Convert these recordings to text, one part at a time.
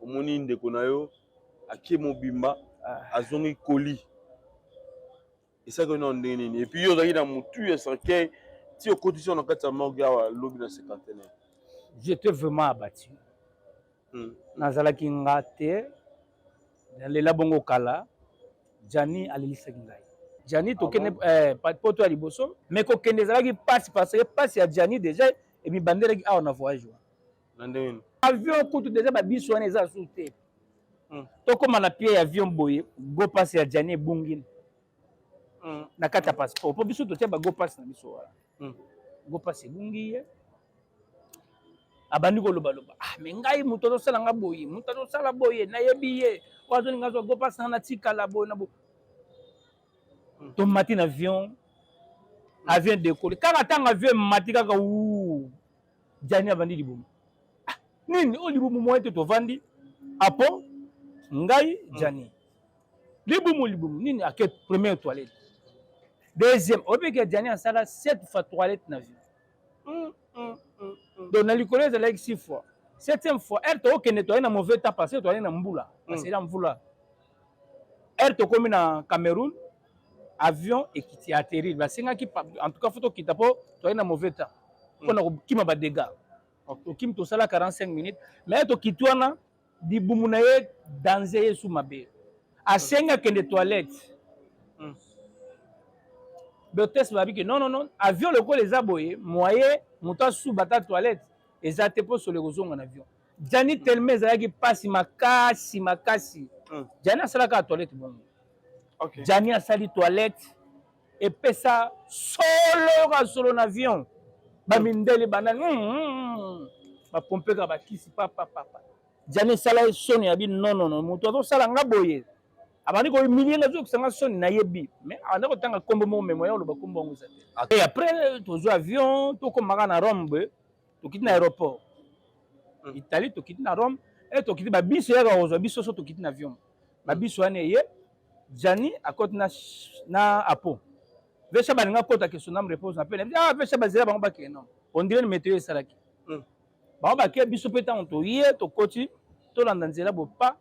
Omoni ndeko na yo ake mobimba, Ah. azongi koli. Esalaki yo nano ndenge nini? Et puis yo ozalaki na motu ya cercueil ti okotisi yo na kati ya morgue awa lobi na cinquantenaire. J'étais vraiment abattu. Nazalaki nga te, nalela bongo kala. Gianni alelisaki ngai. Gianni tokende Ah eh, poto ya liboso, mais kokende ezalaki pasi parce que pasi ya Gianni déjà emibandelaki awa na voyage wana. Na ndenge nini? Avion kutu déjà babiso wana eza su te. Tokóma na pied ya avion boye, go pass ya Gianni ebungi na kati ya passeport, mpo biso totia ba go pass na biso wana. Go pass ebungi ye. Abandi kolobaloba, ah me ngai moto azosala nga boye, moto azosala boye, nayebi ye, oyo azolinga azwa go pass na natikala boye na boye. Tomati na avion, avion décolle. Kaka ntango avion emati kaka wu, Gianni abandi libumu. Ah, nini oyo libumu moye te? Tovandi apo ngai Gianni libumu libumu nini? Ake première toilette, deuxième, oyebi ke Gianni asala sept fois toilette na avion. Donc na likolo ezalaki six fois, septième fois heure tokokende, toyai na mauvais temps parce que toyai na mbula, baseli ya mvula. Heure tokomi na Cameroun, avion ekiti, atterrir, basengaki en tout cas faut tokita mpo toyai na mauvais temps mpona kokima badégâts. Tokimi, tosala 45 minutes, mais tokiti wana, libumu na ye danger, ye su mabe, asengi akende toilette. Hôtesse babi ke non, non, non, avion lokola eza boye, moyen moto asuba ata toilette eza te, mpo solo ekozonga na avion. Gianni tellement ezalaki mpasi makasi makasi, Gianni asalaka toilette bongo. Gianni asali toilette, epesa solo, yoka solo na avion, bamindele banani bapompeka bakisi papapapa. Gianni esala ye soni ya bi non, non, non, moto azosala nga boye, abandi kohumilie nga, azokisa nga soni, nayebi, mais abandi kotanga nkombo moko, mais moya oloba nkombo yango eza te. Et après tozwa avion, tokomaka na Rome boye, tokiti na aéroport Italie, tokiti na Rome e tokiti, babiso eyaka kozwa biso so tokiti na avion, babiso wana eye, Gianni akoti na apo vesha, balinga kota que son âme repose na pe. Ah, vesha bazela bango bakende, non, on dirait météo esalaki bango bake. Biso mpe ntango toye, tokoti, tolanda nzela bopa,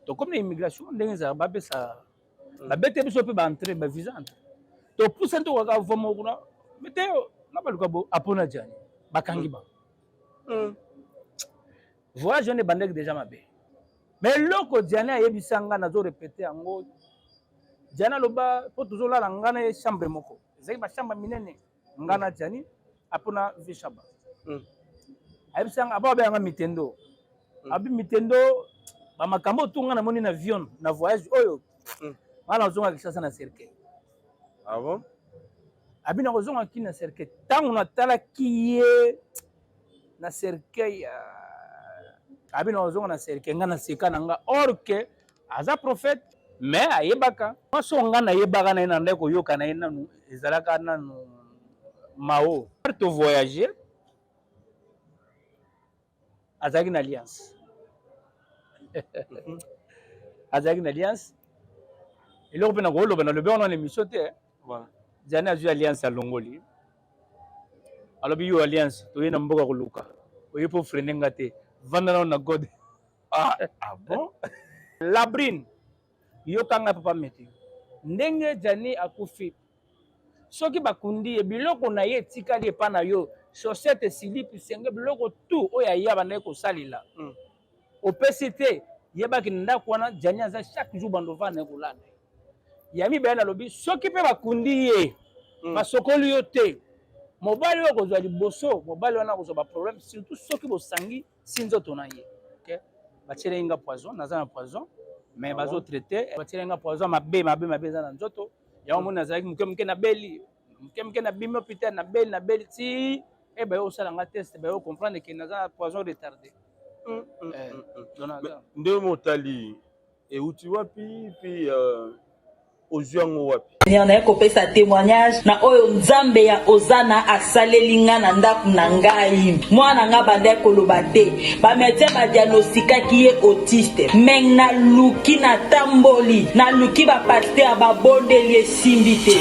tokomi na immigration ndenge ezalaka, bapesa babete biso mpe baentrée, bavisa entrée, topusa tokaka vo moko kuna météo na baluka bo apo na Gianni bakangi bango. Voyage wana ebandaki déjà mabe, mais eloko Gianni ayebisa nga, nazorépéter yango. Gianni aloba, mpo tozolala nga na ye chambre moko, ezalaki bachambre minene, nga na Gianni apo na Vishaba. Ayebisa nga apo abeyanga mitendo, abi mitendo bamakambo oyo tunga namoni na avion na voyage oyo, nga nazonga Kinshasa na cercueil. Ah bon? Abi na kozonga kini na cercueil. Ntango natalaki ye na cercueil, abi na kozonga na cercueil, nga naseka na nga, or que aza prophète, mais ayebaka mwasi oyo nga nayebaka na ye, na ndai koyoka na ye nanu ezalaka nanu mao to voyager, azalaki na alliance, azalaki na alliance. Eloko mpe nakoloba, nalobi wana na émission te. Gianni azwi alliance, alongoli, alobi: "Yo alliance, toye na mboka koluka, oye mpo freiner nga te, vanda nano na God." Ah, ah bon? Labrine, yokanga papa mete, ndenge Gianni akufi, soki bakundi ye, biloko na ye etikali epa na yo, chaussette, silipi, senge, biloko tout oyo aya bandaki kosalela, opesi te, yebaki ndako wana Gianni aza chaque jour bando vanda kolanda ya mibale. Nalobi soki mpe bakundi ye, basokoli yo te, mobali oyo kozwa liboso, mobali wana akozwa baproblème, surtout soki bosangi si nzoto na ye. Okay? Batielaki nga poison, naza na poison, mais bazotraiter. Batielaki nga poison mabe mabe mabe, eza na nzoto yango. Moni nazalaki moke moke, nabeli moke moke, nabimi hôpital, nabeli nabeli ti e baye kosala nga test, baye comprendre ke naza na poison retardé. Nde motali euti wapi mpe ozwi yango wapi? Naye kopesa témoignage na oyo Nzambe ya Ozana asaleli nga na ndako na ngai. Mwana nga bandaki koloba te, bamédecin badiagnostikaki ye autiste, me naluki, natamboli, naluki bapasteur, babondeli, esimbi te.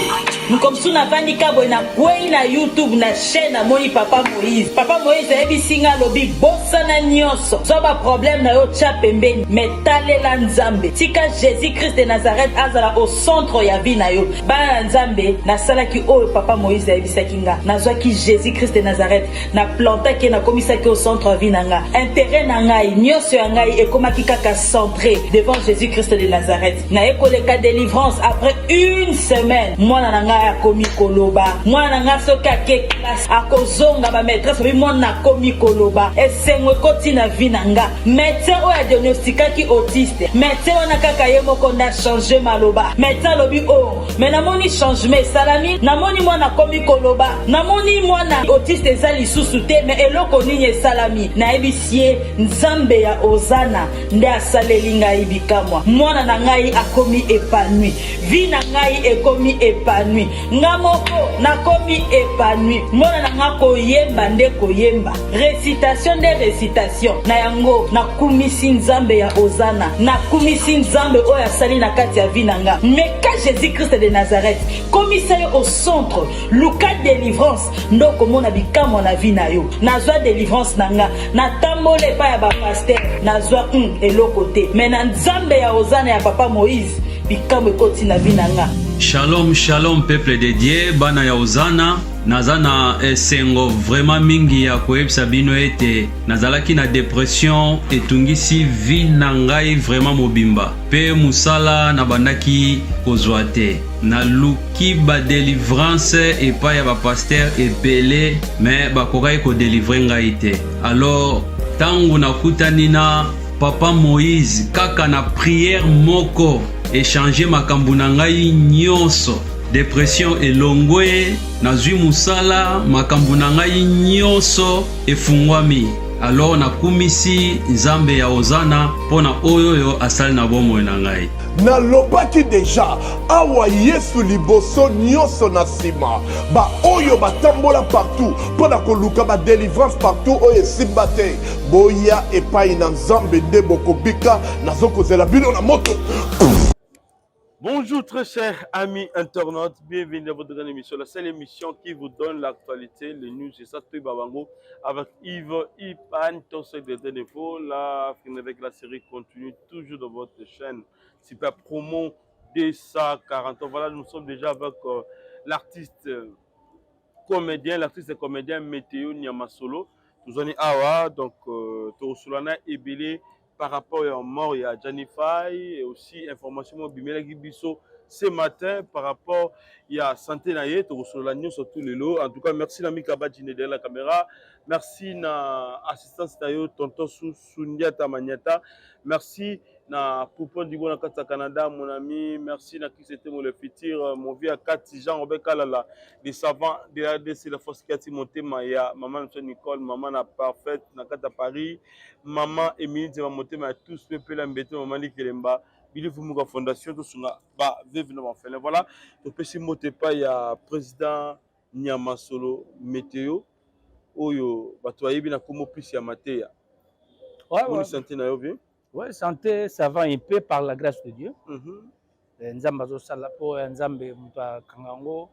Mokolo mosusu navandi ka boye, nakwei na YouTube na chaîne, namoni Papa Moïse. Papa Moïse ayebisi nga, alobi: bosana nyonso, zwa baproblème na yo, tya pembeni, mais talela Nzambe, tika Jésus Christ de Nazareth azala au centre ya vie na yo. Bana na Nzambe, nasalaki oyo Papa Moïse ayebisaki nga. Nazwaki Jésus Christ de Nazareth, naplantaki ye, nakomisaki au centre ya vie na nga. Intérêt na ngai nyonso ya ngai ekomaki kaka centré devant Jésus Christ de Nazareth. Naye koleka délivrance. Après une semaine, mwana na ngai akomi koloba. Mwana na ngai, soki ake classe, akozonga, bamaîtresse babi: mwana akomi koloba. Esengo ekoti na vie na nga. Médecin oyo adiagnostikaki autiste, médecin wana kaka ye moko nde achange maloba. Médecin alobi: o mais namoni changement esalami, namoni mwana akomi koloba, namoni mwana autiste eza lisusu te, mais eloko nini esalami? Nayebisi ye: Nzambe ya Ozana nde asaleli ngai bikamwa. Mwana na ngai akomi épanoui, vie na ngai ekomi épanoui, nga moko nakomi épanoui. Mwana na nga koyemba nde koyemba, récitation nde récitation. Na yango nakumisi Nzambe ya Ozana, nakumisi Nzambe oyo asali na kati ya vie na nga. Meka Jésus Christ de Nazareth, komisa yo au centre, luka délivrance nde okomona bikamwa na vie na yo. Nazwa délivrance na nga, natambola epai ya bapasteur, nazwa eloko te, mais na Nzambe ya Ozana ya Papa Moïse, bikamwa ekoti na vie na nga. Shalom, shalom, peuple de Dieu, bana ya Ozana. Naza na esengo vraiment mingi ya koyebisa bino ete nazalaki na dépression, etungisi vie na ngai vraiment mobimba, mpe mosala nabandaki kozwa te. Naluki badélivrance epai ya bapasteur ebele, mais bakokaki kodélivrer ngai te. Alors ntango nakutani na Papa Moïse, kaka na prière moko echangé makambo na ngai nyonso. Dépression elongwe, nazwi mosala, makambo na ngai nyonso efungwami. Alors nakumisi Nzambe ya Ozana mpo na oyo oyo asali na bomoi na ngai. Nalobaki déjà awa: Yesu liboso, nyonso na nsima. Baoyo batambola partout mpo na koluka badélivrance partout oyo esimba te, boya epai na Nzambe nde bokobika. Nazokozela bino na moto. Bonjour très chers amis internautes, bienvenue dans votre grande émission, la seule émission qui vous donne l'actualité, les news et ça tout babango avec Yves Ipan, ton secrétaire d'info, la avec la série continue toujours dans votre chaîne Super Promo 240. Voilà, nous sommes déjà avec l'artiste comédien Météo Nyamasolo. Nous en awa, donc tosolana ebele par rapport à mort ya Gianni Fay et aussi information bimelaki biso ce matin par rapport ya santé na ye. Tokosolola nyonso tout lelo. En tout cas, merci na Mika Badjine derrière la caméra, merci na assistance na yo tonton Sundiata Maniata, merci na Poupon Dibo na kati ya Canada, mon ami, merci na Chris Etemo le futur, mon vieux Kati Jean Robert Kalala, des savants de la RDC, la force Kati Motema ya maman Monsieur Nicole, maman na parfaite na kati ya Paris, maman Émilie Nzema Motema ya tous pepe la mbete, maman Likelemba Bili Fumuka Fondation tosunga ba veuve na baorphelin. Voilà, topesi mbote epai ya président Nyama Solo Météo oyo bato bayebi na kombo plus ya Mateya. Boni santé na yo, vieux? Ouais, santé, ça va un peu par la grâce de Dieu. Nzambe azosala mpo ya Nzambe moto akanga yango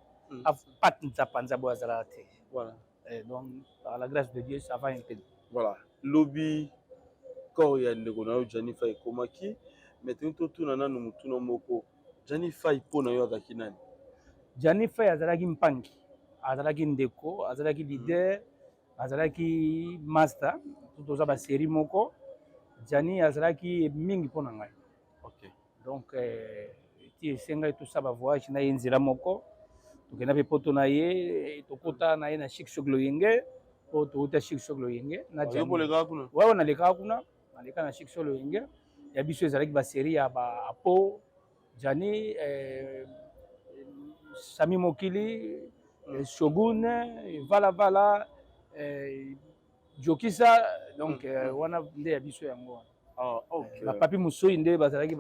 pate nzapa nzambe oyo azalaka te. Donc par la grâce de Dieu, ça va un peu. Voilà, lobi corps ya ndeko na yo Gianni Fay ekomaki, mais tolingi totuna nanu motuna moko: Gianni Fay mpo na yo azalaki nani? Gianni Fay azalaki mpangi, azalaki ndeko, azalaki leader, azalaki master, toza basérie moko. Gianni azalaki mingi mpo na ngai. Donc ti esengai tosala bavoyage na ye nzela moko, tokenda mpe poto na ye, tokota na ye na Chic Choc Loyenge, po touta Chic Choc Loyenge na Yo bolekaka kuna? Wawa, nalekaka kuna, naleka na Chic Choc Loyenge. Ya biso ezalaki basérie ya baapo Gianni, Sami Mokili, Shogun, Vala Vala, Jokisa. Donc wana nde ya biso yango wana. Bapapi Mosoi nde bazalaki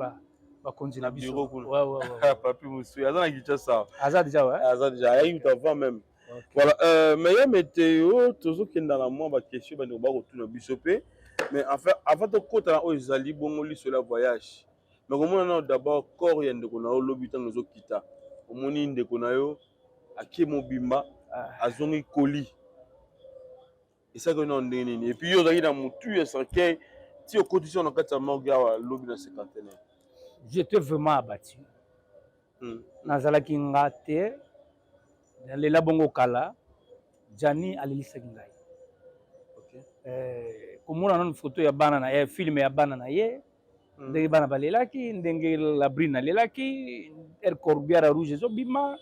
bakonzi na biso. Bureau kuna. Ouais. Papi Mosoi aza na Kinshasa. Aza déjà, ouais. Aza déjà, ayaki kutu avant même. Voilà, mais ya Météo, tozokenda na mwa baquestion bandeko bakotuna biso mpe, mais enfin avant tokɔta na oyo ezali bongo lisolo ya voyage, mais komona nano d'abord corps ya ndeko na yo lobi ntango ezokita, omoni ndeko na yo. Ake mobimba, Ah. Azongi koli. Esalaki na ndenge nini? Et puis yo ozalaki na motu ya cercueil ti okotisi na kati ya morgue awa lobi na cinquantenaire. J'étais vraiment abattu. Nazalaki nga te, nalela bongo kala. Jani alelisaki ngai. Komona nanu photo ya bana na ye, film ya bana na ye, ndenge bana balelaki, ndenge Labrine alelaki, air corbillard ya rouge ezobima,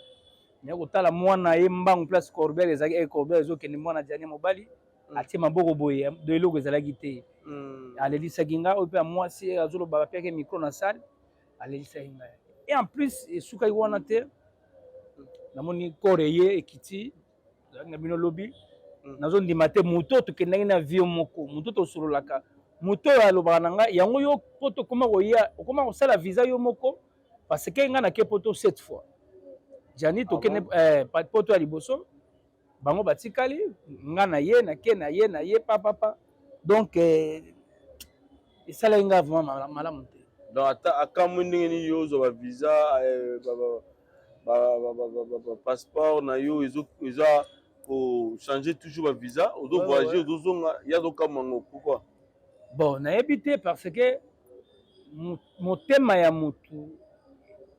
naye kotala mwana ye mbangu place corbillard ezalaki, air corbillard ezokende, mwana Jani ya mobali atie maboko boye, do eloko ezalaki te. Alelisaki ngai. Oyo mpe ya mwasi azoloba, bapiaki micro na salle, alelisaki ngai. Et en plus esukaki wana te, namoni corps eye ekiti, tozalaki na bino lobi. Nazondima te, moto oyo tokendaki na avion moko, moto tosololaka, moto oyo alobaka na ngai yango yo po tokóma koya, okóma kosala visa yo moko, parce que ngai nake poto sept fois. Jani tokende poto ya liboso, bango batikali, nga na ye nake na ye na ye papapa. Donc esalaki ngai vraiment malamu te. Donc ata akamwi ndenge nini yo ozwa bavisa, passeport na yo eza kochanger toujours bavisa, ozovoyage, ozozonga, ye azokamwa yango pourquoi? Bon, nayebi te, parce que motema ya motu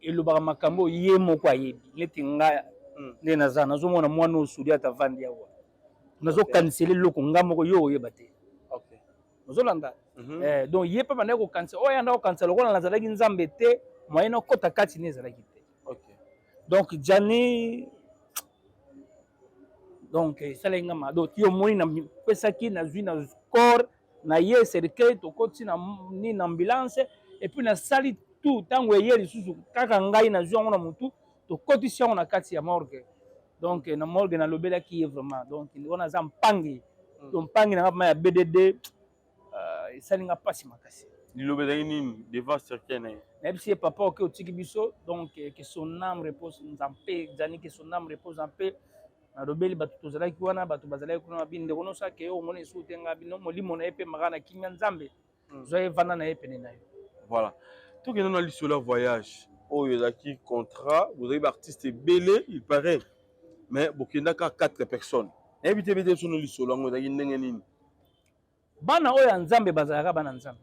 elobaka makambo oyo ye moko ayebi. Neti nga nde naza, nazomona mwana oyo sudi ata avandi awa, nazokanisela eloko nga moko, yo oyeba te. Ozolanda? Donc ye mpe bandaki kokanisa oyo anda kokanisa lokola nazalaki Nzambe te, moyen nakɔta kati ne ezalaki te. Donc Jani, donc esalaki nga ma, donc yo omoni napesaki, nazwi na corps na ye cercueil, tokoti na nini, na ambulance, et puis nasali tout. Ntango eye lisusu kaka ngai nazwi yango na motu, tokotisi yango na kati ya morgue. Donc na morgue nalobelaki ye vraiment. Donc wana aza mpangi, to mpangi na nga vraiment ya BDD. Esali nga mpasi makasi. Liloba ezalaki nini devant cercueil na ye? Nayebisi ye: "Papa, oke, otiki biso, donc que son âme repose en paix. Jani, que son âme repose en paix." Nalobeli bato tozalaki wana, bato bazalaki kuna, babi: "Ndeko nyonso ake, yo omoni esuku te." Nga bino molimo na ye mpe maka na kimia, Nzambe zwa ye, vanda na ye pene na yo. Voilà, tokende na lisolo ya voyage oyo ezalaki contrat. Bozalaki baartiste ebele, il paraît, mais bokendaka quatre personnes. Nayebi te, bete biso lisolo yango ezalaki ndenge nini? Bana oyo ya Nzambe bazalaka bana Nzambe.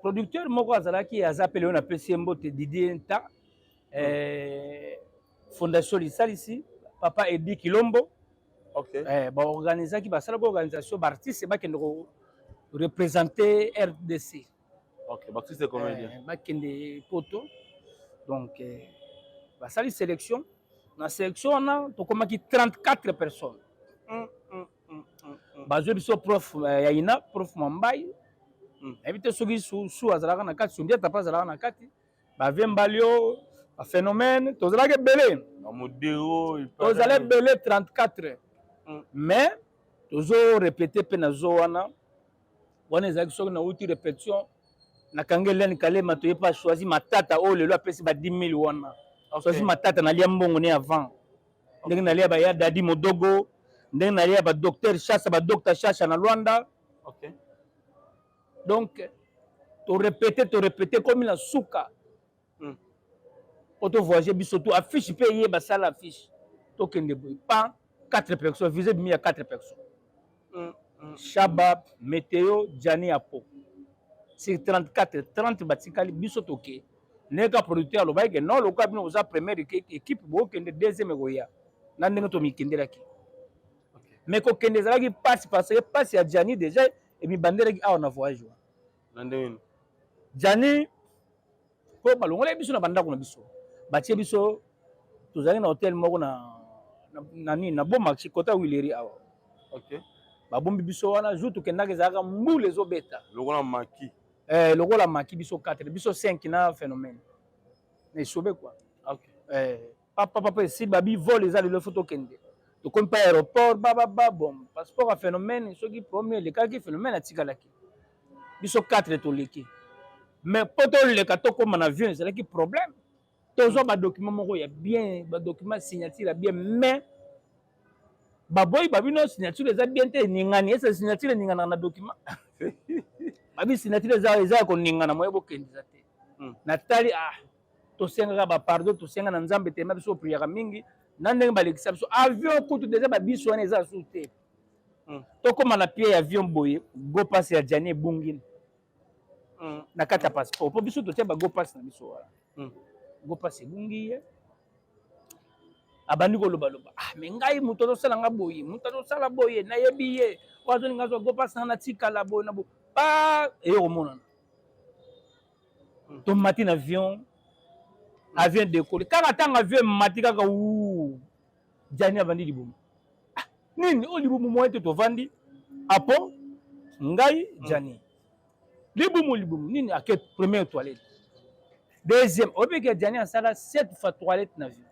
Producteur moko azalaki, aza pele oyo napesi ye mbote, Didier Nta, Fondation Lisalisi, papa Edi Kilombo. Baorganizaki, basalaki organisation, baartiste bakende koreprésenter RDC. Ok, baartiste comédien. Bakende poto. Donc basali sélection. Na sélection wana tokomaki 34 personnes. Bazwi biso prof ya ina, prof Mambai. Nayebi te soki su azalaka na kati, Sundiata mpe azalaka na kati, bavie Mbalio, baphénomène, tozalaki ebele. Bamodero. Tozala ebele, 34. Mais tozo répéter mpe na zo wana wana ezalaki soki nauti répétition, nakangi Elene Kalema, toye mpe achoisi Matata oyo lelo apesi ba 10 000 wana. Choisi Matata, nalia mbongo ne avant, ndenge nalia baya Dadi Modogo, ndenge nalia badocteur Chasa, badocteur Chacha na Lwanda. Donc torépéter, torépéter, komi na suka po tovoyage biso tu, affiche mpe ye basala affiche, tokende boye pa 4 personnes, visa bimi ya 4 personnes: Shaba, Meteo, Jani, Apo. Sur 34, 30 batikali, biso toke. Ndenge ka producteur alobaki ke non, lokola bino boza première équipe, bokende, deuxième ekoya na ndenge tomikendelaki. Mais kokende ezalaki mpasi, parce que mpasi ya Jani déjà emibandelaki awa na voyage wana. Na ndenge nini? Jani, mpo balongolaki biso na bandako na biso, batie biso, tozalaki na hotel moko na nini, na Bomaxi, kota Wileri awa. Babombi biso wana. Jour tokendaki, ezalaka mbula ezobeta. Lokola maki. Lokola maki. Biso 4, biso 5 na phénomène na esobe quoi. Papa papa, esi babi vol eza lelo, fo tokende. Tokomi pa aéroport, bababa, bon, passeport ya phénomène soki premier elekaki, phénomène atikalaki, biso 4 toleki. Mais mpo toleka, tokóma na avion, ezalaki problème. Tozwa badocument moko ya bien, badocument signature ya bien, mais baboyi, babino signature eza bien te, eningani. Ese signature eninganaka na document? Babi signature eza ya koningana, moye bokende eza te. Natali, ah. Tosengaka bapardon, tosenga na Nzambe tema biso opriaka mingi na ndenge balekisa biso avion kutu deja babiso wana eza su te. Tokóma na pied ya avion boye, go pass ya Jani ebungi na kati ya passeport, mpo biso totia bago pass na biso wana. Go pass ebungi, ye abandi kolobaloba: "Ah, me ngai moto azosala nga boye, moto azosala boye, nayebi ye oyo azolinga azwa go pass nanga, natikala boye na boye." Pa eye komonana, tomati na avion, avion décolle. Kaka ntango avion emati kaka wu, Jani avandi libumu. Ah, nini oyo libumu moye te? Tovandi apo ngai, Jani libumu, libumu nini? Ake première toilette, deuxième. Oyebiki Jani asala sept fois toilette na avion.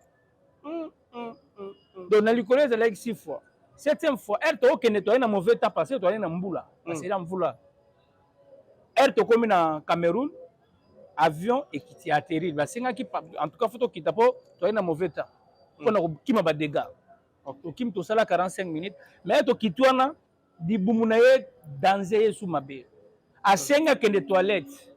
Donc na likolo ezalaki six fois, septième fois heure tokokende, toyai na mauvais temps parce que toyai na mbula, parce que mvula. Heure tokomi na Cameroun, avion ekiti, atterrir, basengaki en tout cas faut tokita mpo toyai na mauvais temps mpona kokima badégâts. Tokimi, tosala 45 minutes, mais tokiti wana, libumu na ye danger, ye su mabe, asengi akende toilette.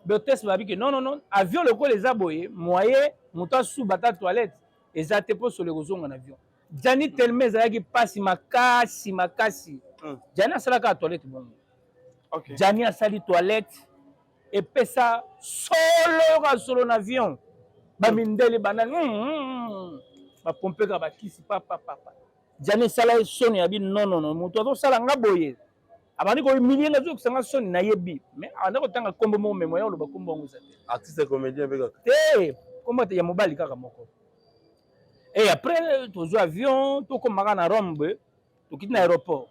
Bahôtesse babiki: "Non, non, non, avion lokola eza boye, moyen moto asuba ata toilette eza te, mpo solo ekozonga na avion." Jani tellement ezalaki mpasi makasi makasi. Jani asalaka toilette bongo. Jani asali toilette, epesa solo, yoka solo na avion. Bamindele banani bapompeka bakisi papapapa. Jani esala ye soni ya bi: "Non, non, non, moto azosala nga boye, abandi kohumilie nga, azokisa nga soni, nayebi." Mais abandi kotanga nkombo moko, mais moya oloba nkombo yango eza te. Artiste comédien mpe kaka? Te, nkombo te, ya mobali kaka moko. Et après tozwa avion, tokomaka na Rome boye, tokiti na aéroport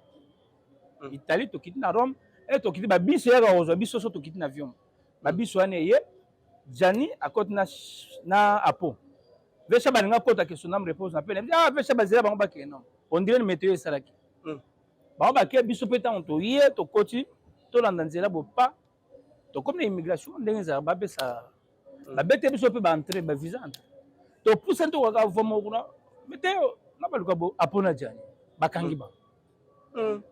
Italie, tokiti na Rome e tokiti, babiso eyaka kozwa biso. So tokiti na avion, babiso wana eye, Jani akoti na apo vesha, balinga kota, que son âme repose na paix. Ah, vesha bazela bango bakende, non, on dirait météo esalaki bango bake. Biso mpe ntango toye, tokoti, tolanda nzela bopa, tokomi na immigration ndenge ezalaka, bapesa babete biso mpe baentrée, bavisa entrée. Topusani, tokaka vo moko kuna, météo na baluka bo apo na Jani, bakangi bango.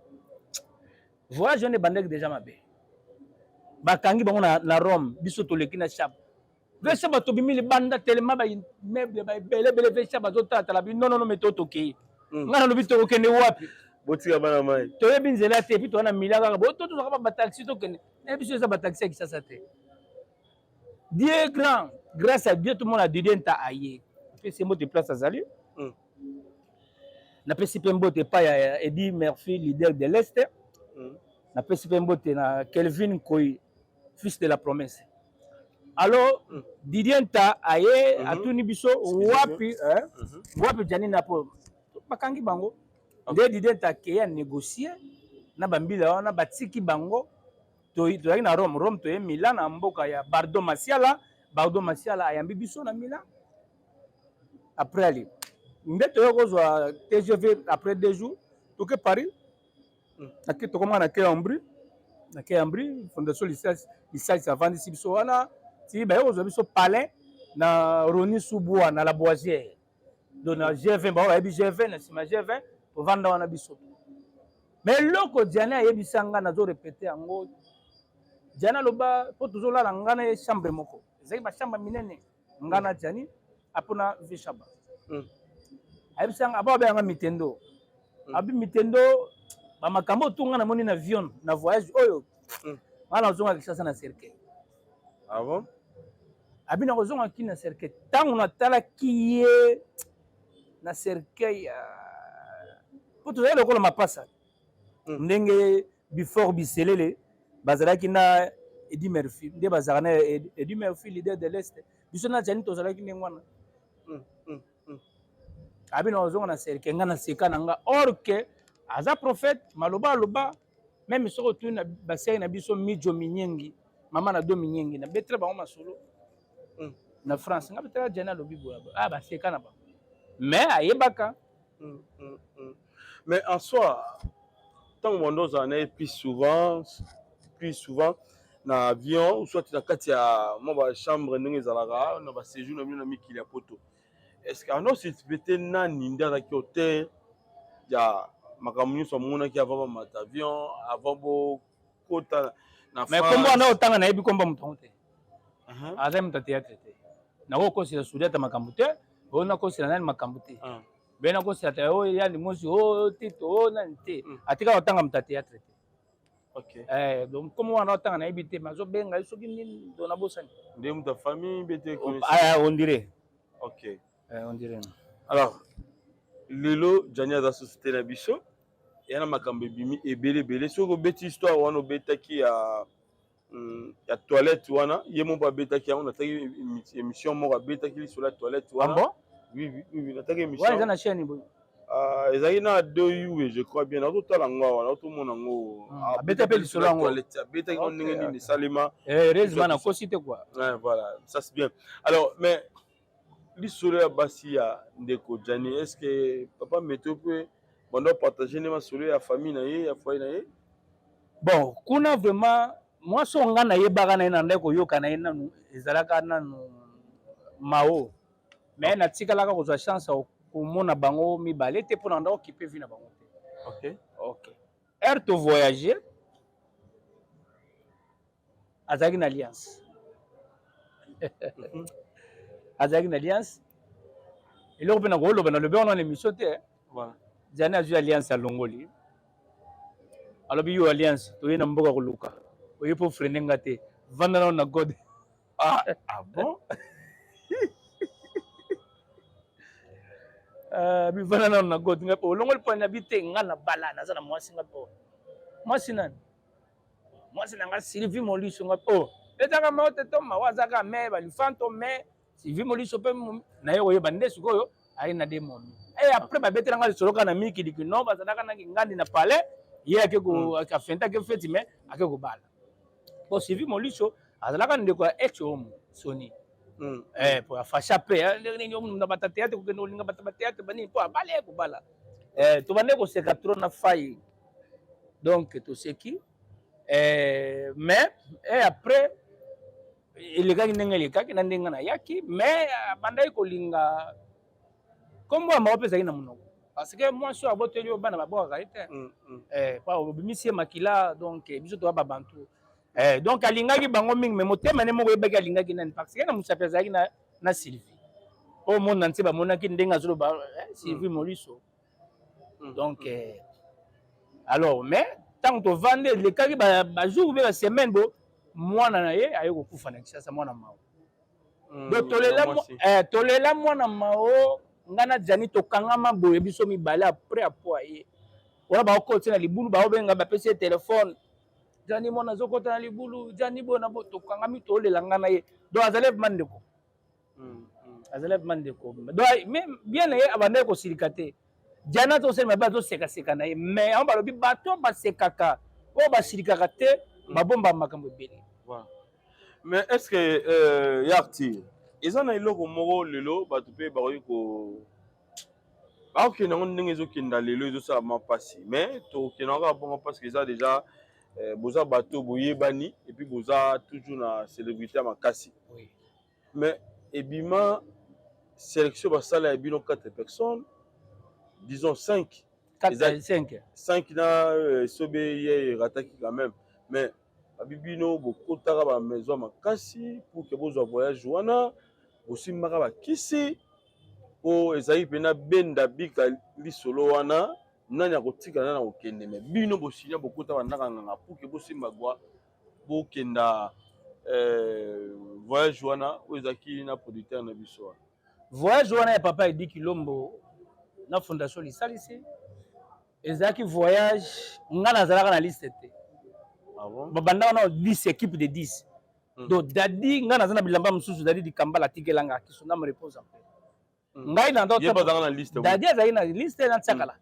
Voyage wana ebandaki déjà mabe, bakangi bango na Rome. Biso toleki na chap vesa, bato bimi libanda telema, baimmeuble baebelebele, vesa bazotalatala bi: "Non, non, météo, tokei." Ngai nalobi: "Tokokende wapi?" Botika bana mai. Toyebi nzela te, et puis toza na milia kaka bo tozwaka bataxi tokende na biso, eza bataxi ya Kisasa te. Dieu est grand, grâce à Dieu tomona Didier Nta aye, apesi mbote place azali. Napesi mpe mbote epai ya Edi Murphy, leader de l'Est. Napesi mpe mbote na Kelvin Koi, fils de la promesse. Alors Didier Nta aye, atuni biso wapi, eh, wapi Jani na po bakangi bango. Nde Didier Nta akei anégocie na bambila wana, batiki bango. Tozalaki na Rome, Rome toye Milan, na mboka ya Bardo Masiala. Bardo Masiala ayambi biso na Milan. Après ali nde toye kozwa TGV après 2 jours, toke Paris. Nake tokóma na quai Ambry, na quai Ambry, fondation Lisalisi avandisi biso wana ti baye kozwa biso palin na Roni Subwa na la Boisière, donc na G20, bao bayebi G20, na nsima G20 tovanda wana biso. Mais eloko Diane ayebisa nga, nazorépéter yango. Diane aloba, mpo tozolala nga na ye chambre moko, ezalaki bachambre minene, nga na Diani apona Vishaba. Ayebisa nga aba babenganga Mitendo, abi Mitendo bamakambo otunga namoni na avion na voyage oyo, nga nazonga Kinshasa na cercueil. Ah bon? Abi na kozonga kini na cercueil. Ntango natalaki ye na cercueil, mpo tozali lokola mapasa, ndenge before biselele bazalaki na Edi Murphy, nde bazalaka na Edi Murphy, leader de l'Est, biso na Jani tozalaki ndenge wana. Abi na kozonga na cercueil, nga naseka na nga, or que aza prophète. Maloba aloba, même soki otuni na baseri na biso Mijo Minyengi, mama na do Minyengi, nabetela bango masolo na France, nga betela Jani alobi boye, ah, baseka na bango, mais ayebaka. Mais en soi, ntango mondo ozala na ye plus souvent na avion ou soit na kati ya mwa bachambre ndenge ezalaka na baséjour na bino na mikili ya poto, est ce que ando suspecte nani nde azalaki auteur ya makambo nyonso amonaki avant bamata avion, avant bokota na Mais kombo wana otanga, nayebi kombo moto yango te. Aza moto ya théâtre te. Nakokosela Sudiata makambo te, oyo nakosela nani makambo te. Be nakosela te oyo yandi mosi oyo tito oyo nani te. Atikala kotanga moto ya théâtre te. Okay. Eh, donc comme wana otanga nayebi te, mais azobenga ye soki nini, donc nabosani. Nde moto ya famille mpe te. Ah, on dirait. Ok. Eh, on dirait. Alors, lelo Gianni aza susu te na biso, eya na makambo ebimi ebele ebele. Soki obeti histoire wana obetaki ya ya toilette wana, ye moko abetaki yango, nataki émission moko abetaki lisolo ya toilette wana. Ah bon? Oui, nataki émission. Wana eza na chaîne boye. Ezalaki na deux yu, je crois bien, nazotala yango awa, nazotomona yango. Abeta mpe lisolo yango. Abetaki yango ndenge nini esalema. Heureusement nakosi te quoi. Ouais, voilà, ça c'est bien. Alors, mais lisolo ya basi ya ndeko Gianni, est-ce que papa Meto mpe bando partage nde masolo ya famille na ye, ya foyer na ye? Bon, kuna vraiment mwasi oyo nga nayebaka na ye, na ndai koyoka na ye nanu ezalaka nanu mao, mais natikalaka kozwa chance ya komona bango mibale te mpona nda okipe vie na bango te. Ok. Ok, heure to voyager azalaki na alliance, azalaki na alliance. Eloko mpe nakoloba, nalobi wana na émission te. Gianni azwi alliance, alongoli, alobi: "Yo alliance, toye na mboka koluka, oye mpo freiner nga te, vanda nano na God." Ah, ah bon? Bivanda nano na God, nga mpe olongoli mpo nabi te, nga na bala, naza na mwasi. Nga mpo mwasi nani? Mwasi na nga Sylvie Moliso. Nga mpe oh, ezaka mao te to mawa, azaka me balifanto, me Sylvie Moliso mpe naye koyeba nde sikoyo aye na de momi. E après babetelanga lisolo kaka na mikili kino bazalaka na kingandi na palais, ye ake afente, ake feti, me ake kobala po Sylvie Moliso azalaka ndeko ya ex homo Soni. Po afasha mpe ndenge nini na bata théâtre, kokende kolinga bata bathéâtre banini, mpo abala ye kobala. Tobande koseka trop na fai, donc toseki, mais et après elekaki ndenge elekaki na ndenge nayaki, mais abandaki kolinga nkombo ya mao mpe ezalaki na monoko, parce que mwasi oyo aboteli oyo bana babwakaka ye te. Po obimisi ye makila, donc biso toya babantu. Donc alingaki bango mingi, mais motema nde moko oyebaki alingaki nani, parce que na mosapi azalaki na Sylvie oyo monde entier bamonaki ndenge azoloba Sylvie Moliso. Donc alors, mais ntango tovandi, elekaki bajour mpe basemaine, bo mwana na ye aye kokufa na Kinshasa, mwana mao. Donc tolela mwana mao, nga na Gianni tokangama boye biso mibale. Après apo aye wana, baokotisa na libulu, baobenga, bapesi ye telefone: "Gianni, mwana azokota na libulu." Gianni boye na boye, tokangami, tolela nga na ye. Donc azali vraiment ndeko, azali vraiment ndeko. Donc mais bien na ye abandaki kosilika te. Gianni azosala mabe, azosekaseka na ye, mais yango balobi bato basekaka, oyo basilikaka te, babombaka makambo ebele. Mais est ce que ya Arthur eza na eloko moko lelo bato mpe bakoki ko bakokende yango ndenge ezokenda lelo, ezosala mwa mpasi, mais tokokenda kaka bongo parce que eza déjà boza bato boyebani et puis boza toujours na célébrité ya makasi. Mais ebima sélection basala ya bino 4 personnes, disons 5. 4, 5. 5 na sobe ye erataki quand même, mais babi bino bokotaka bamaison makasi pour ke bozwa voyage wana, bosimbaka bakisi mpo ezalaki mpena benda bika lisolo wana, nani akotika, nani akokende. Mais bino bosinya, bokota bandaka nganga pour ke bosimba gwa bokenda voyage wana oyo ezalaki na producteur na biso wana. Voyage wana ya papa Edi Kilombo na fondation Lisalisi ezalaki voyage, nga nazalaka na liste te. Ah bon? Babandaka na 10, équipe de 10. Donc dadi, nga naza na bilamba mosusu, dadi Dikambala atikelanga kisonda me repose en paix. Ngai na ye bazalaka na liste? Dadi azalaki na liste na Ntiakala.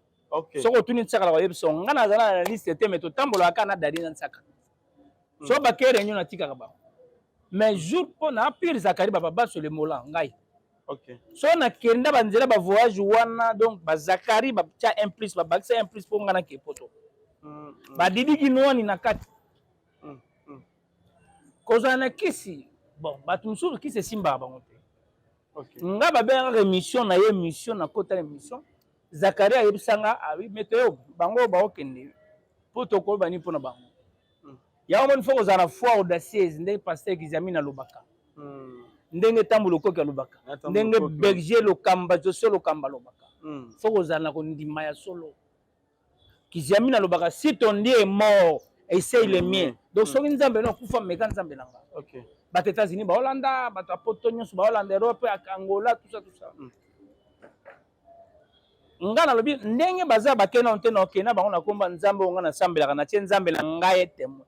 Soki otuni Ntiakala, bayebisa nga nazala na liste te, mais totambolaka kaka na dadi na Ntiakala. So bake réunion, natikaka bango, mais jour mpo na pire Zakari baba basole mola ngai. So nakenda banzela bavoyage wana, donc bazakari batya un plus, babakisa un plus mpo nga nake poto. Badidiki nwani na kati. Kozala na kisi, bon, bato mosusu kisi esimbaka bango te. Nga babengaka émission na ye, émission nakota na émission, Zakari ayebisanga abi meteo bango baokende mpo tokoyeba nini mpona bango. Yango moni fo kozala na foi audacieuse ndenge pasteur Kizami nalobaka. Ndenge ntambo Lokoki alobaka, ndenge Berger Lokamba, José Lokamba alobaka, faut kozala na kondima ya solo. Kiziamina alobaka: "Si ton Dieu est mort, essaye le mien." Donc soki Nzambe no akufa, meka Nzambe na nga. Bato États-Unis baolanda, bato ya Poto nyonso baolanda, Europe, Angola, tout ça, tout ça. Nga nalobi ndenge baza bakende nano te, na okende na bango na komba Nzambe oyo nga nasambelaka, natie Nzambe na ngai ye témoin.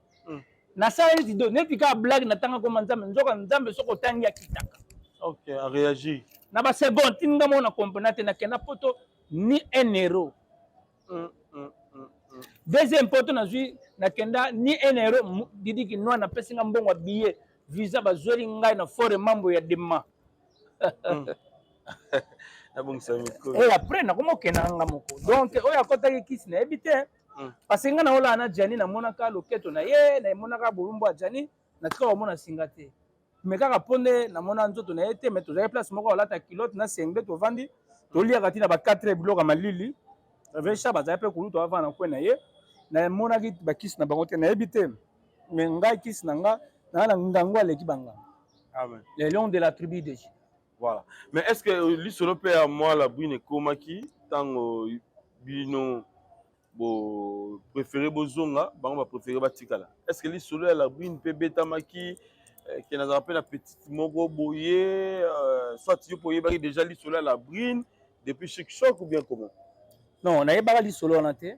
Nasala neti do neti kaka blague, natanga komba Nzambe, nzoka Nzambe soki otangi akitaka. Ok, aréagir. Na baseconde tini nga moko na comprena te, nakenda Poto ni un euro. Deuxième Poto nazwi, nakenda ni un euro. Didi Kinoi napesi nga mbongo ya billet, visa bazweli ngai na fore mambo ya dema. Nabongisa micro. Et après nakoma okenda nga moko. Donc oyo akɔtaki kisi, nayebi te, parce que nga na olala na Jani, namonaka loketo na ye, namonaka bolumbu ya Jani, natika komona singa te, mais kaka mpo nde namona nzoto na ye te. Mais tozalaki place moko, alata culotte na singlet, tovandi, toliaka ntina ba 4 heures, biloko ya malili. Vesha bazali mpe kulu, toavanda na kwe na ye, namonaki bakisi na bango te, nayebi te. Mais ngai kisi na nga naa na ngango aleki banganga. Amen. Le lion de la tribu de Juda. Voilà, mais est ce que lisolo mpe ya mwa Labrine ekomaki ntango bino bo préféré bozonga, bango bapréféré batikala? Est ce que lisolo ya Labrine mpe ebetamaki ke nazala mpe na petite moko boye, soit yo mpo oyebaki déjà lisolo ya Labrine depuis Chic Choc ou bien comment? Non, nayebaka lisolo wana te.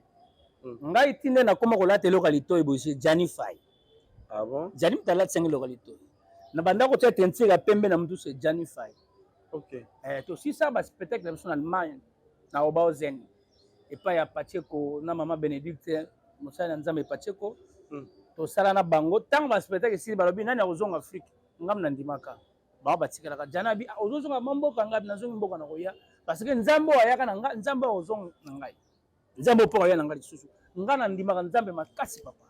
Ngai ti nde nakóma kolata eloko ya litoi boye, Jani Fai. Ah bon? Jani moto alatisanga eloko ya litoi, na banda kotia teinture ya pembe na mutu, se Jani Fai. Tosisa baspectacle na biso na Allemagne, na Oberhausen, epai ya Pacheco na mama Bénédicte, mosali na Nzambe Pacheco. Tosala na bango. Ntango baspectacle esili, balobi nani akozonga Afrique. Ngam na ndimaka, bango batikalaka. Jani abi: "Ah, ozozonga ma mboka." Ngai nazongi mboka na koya, parce que Nzambe oyo ayaka na ngai, Nzambe oyo ozonga na ngai, Nzambe oyo mpo aya na ngai lisusu. Ngai na ndimaka Nzambe makasi, papa.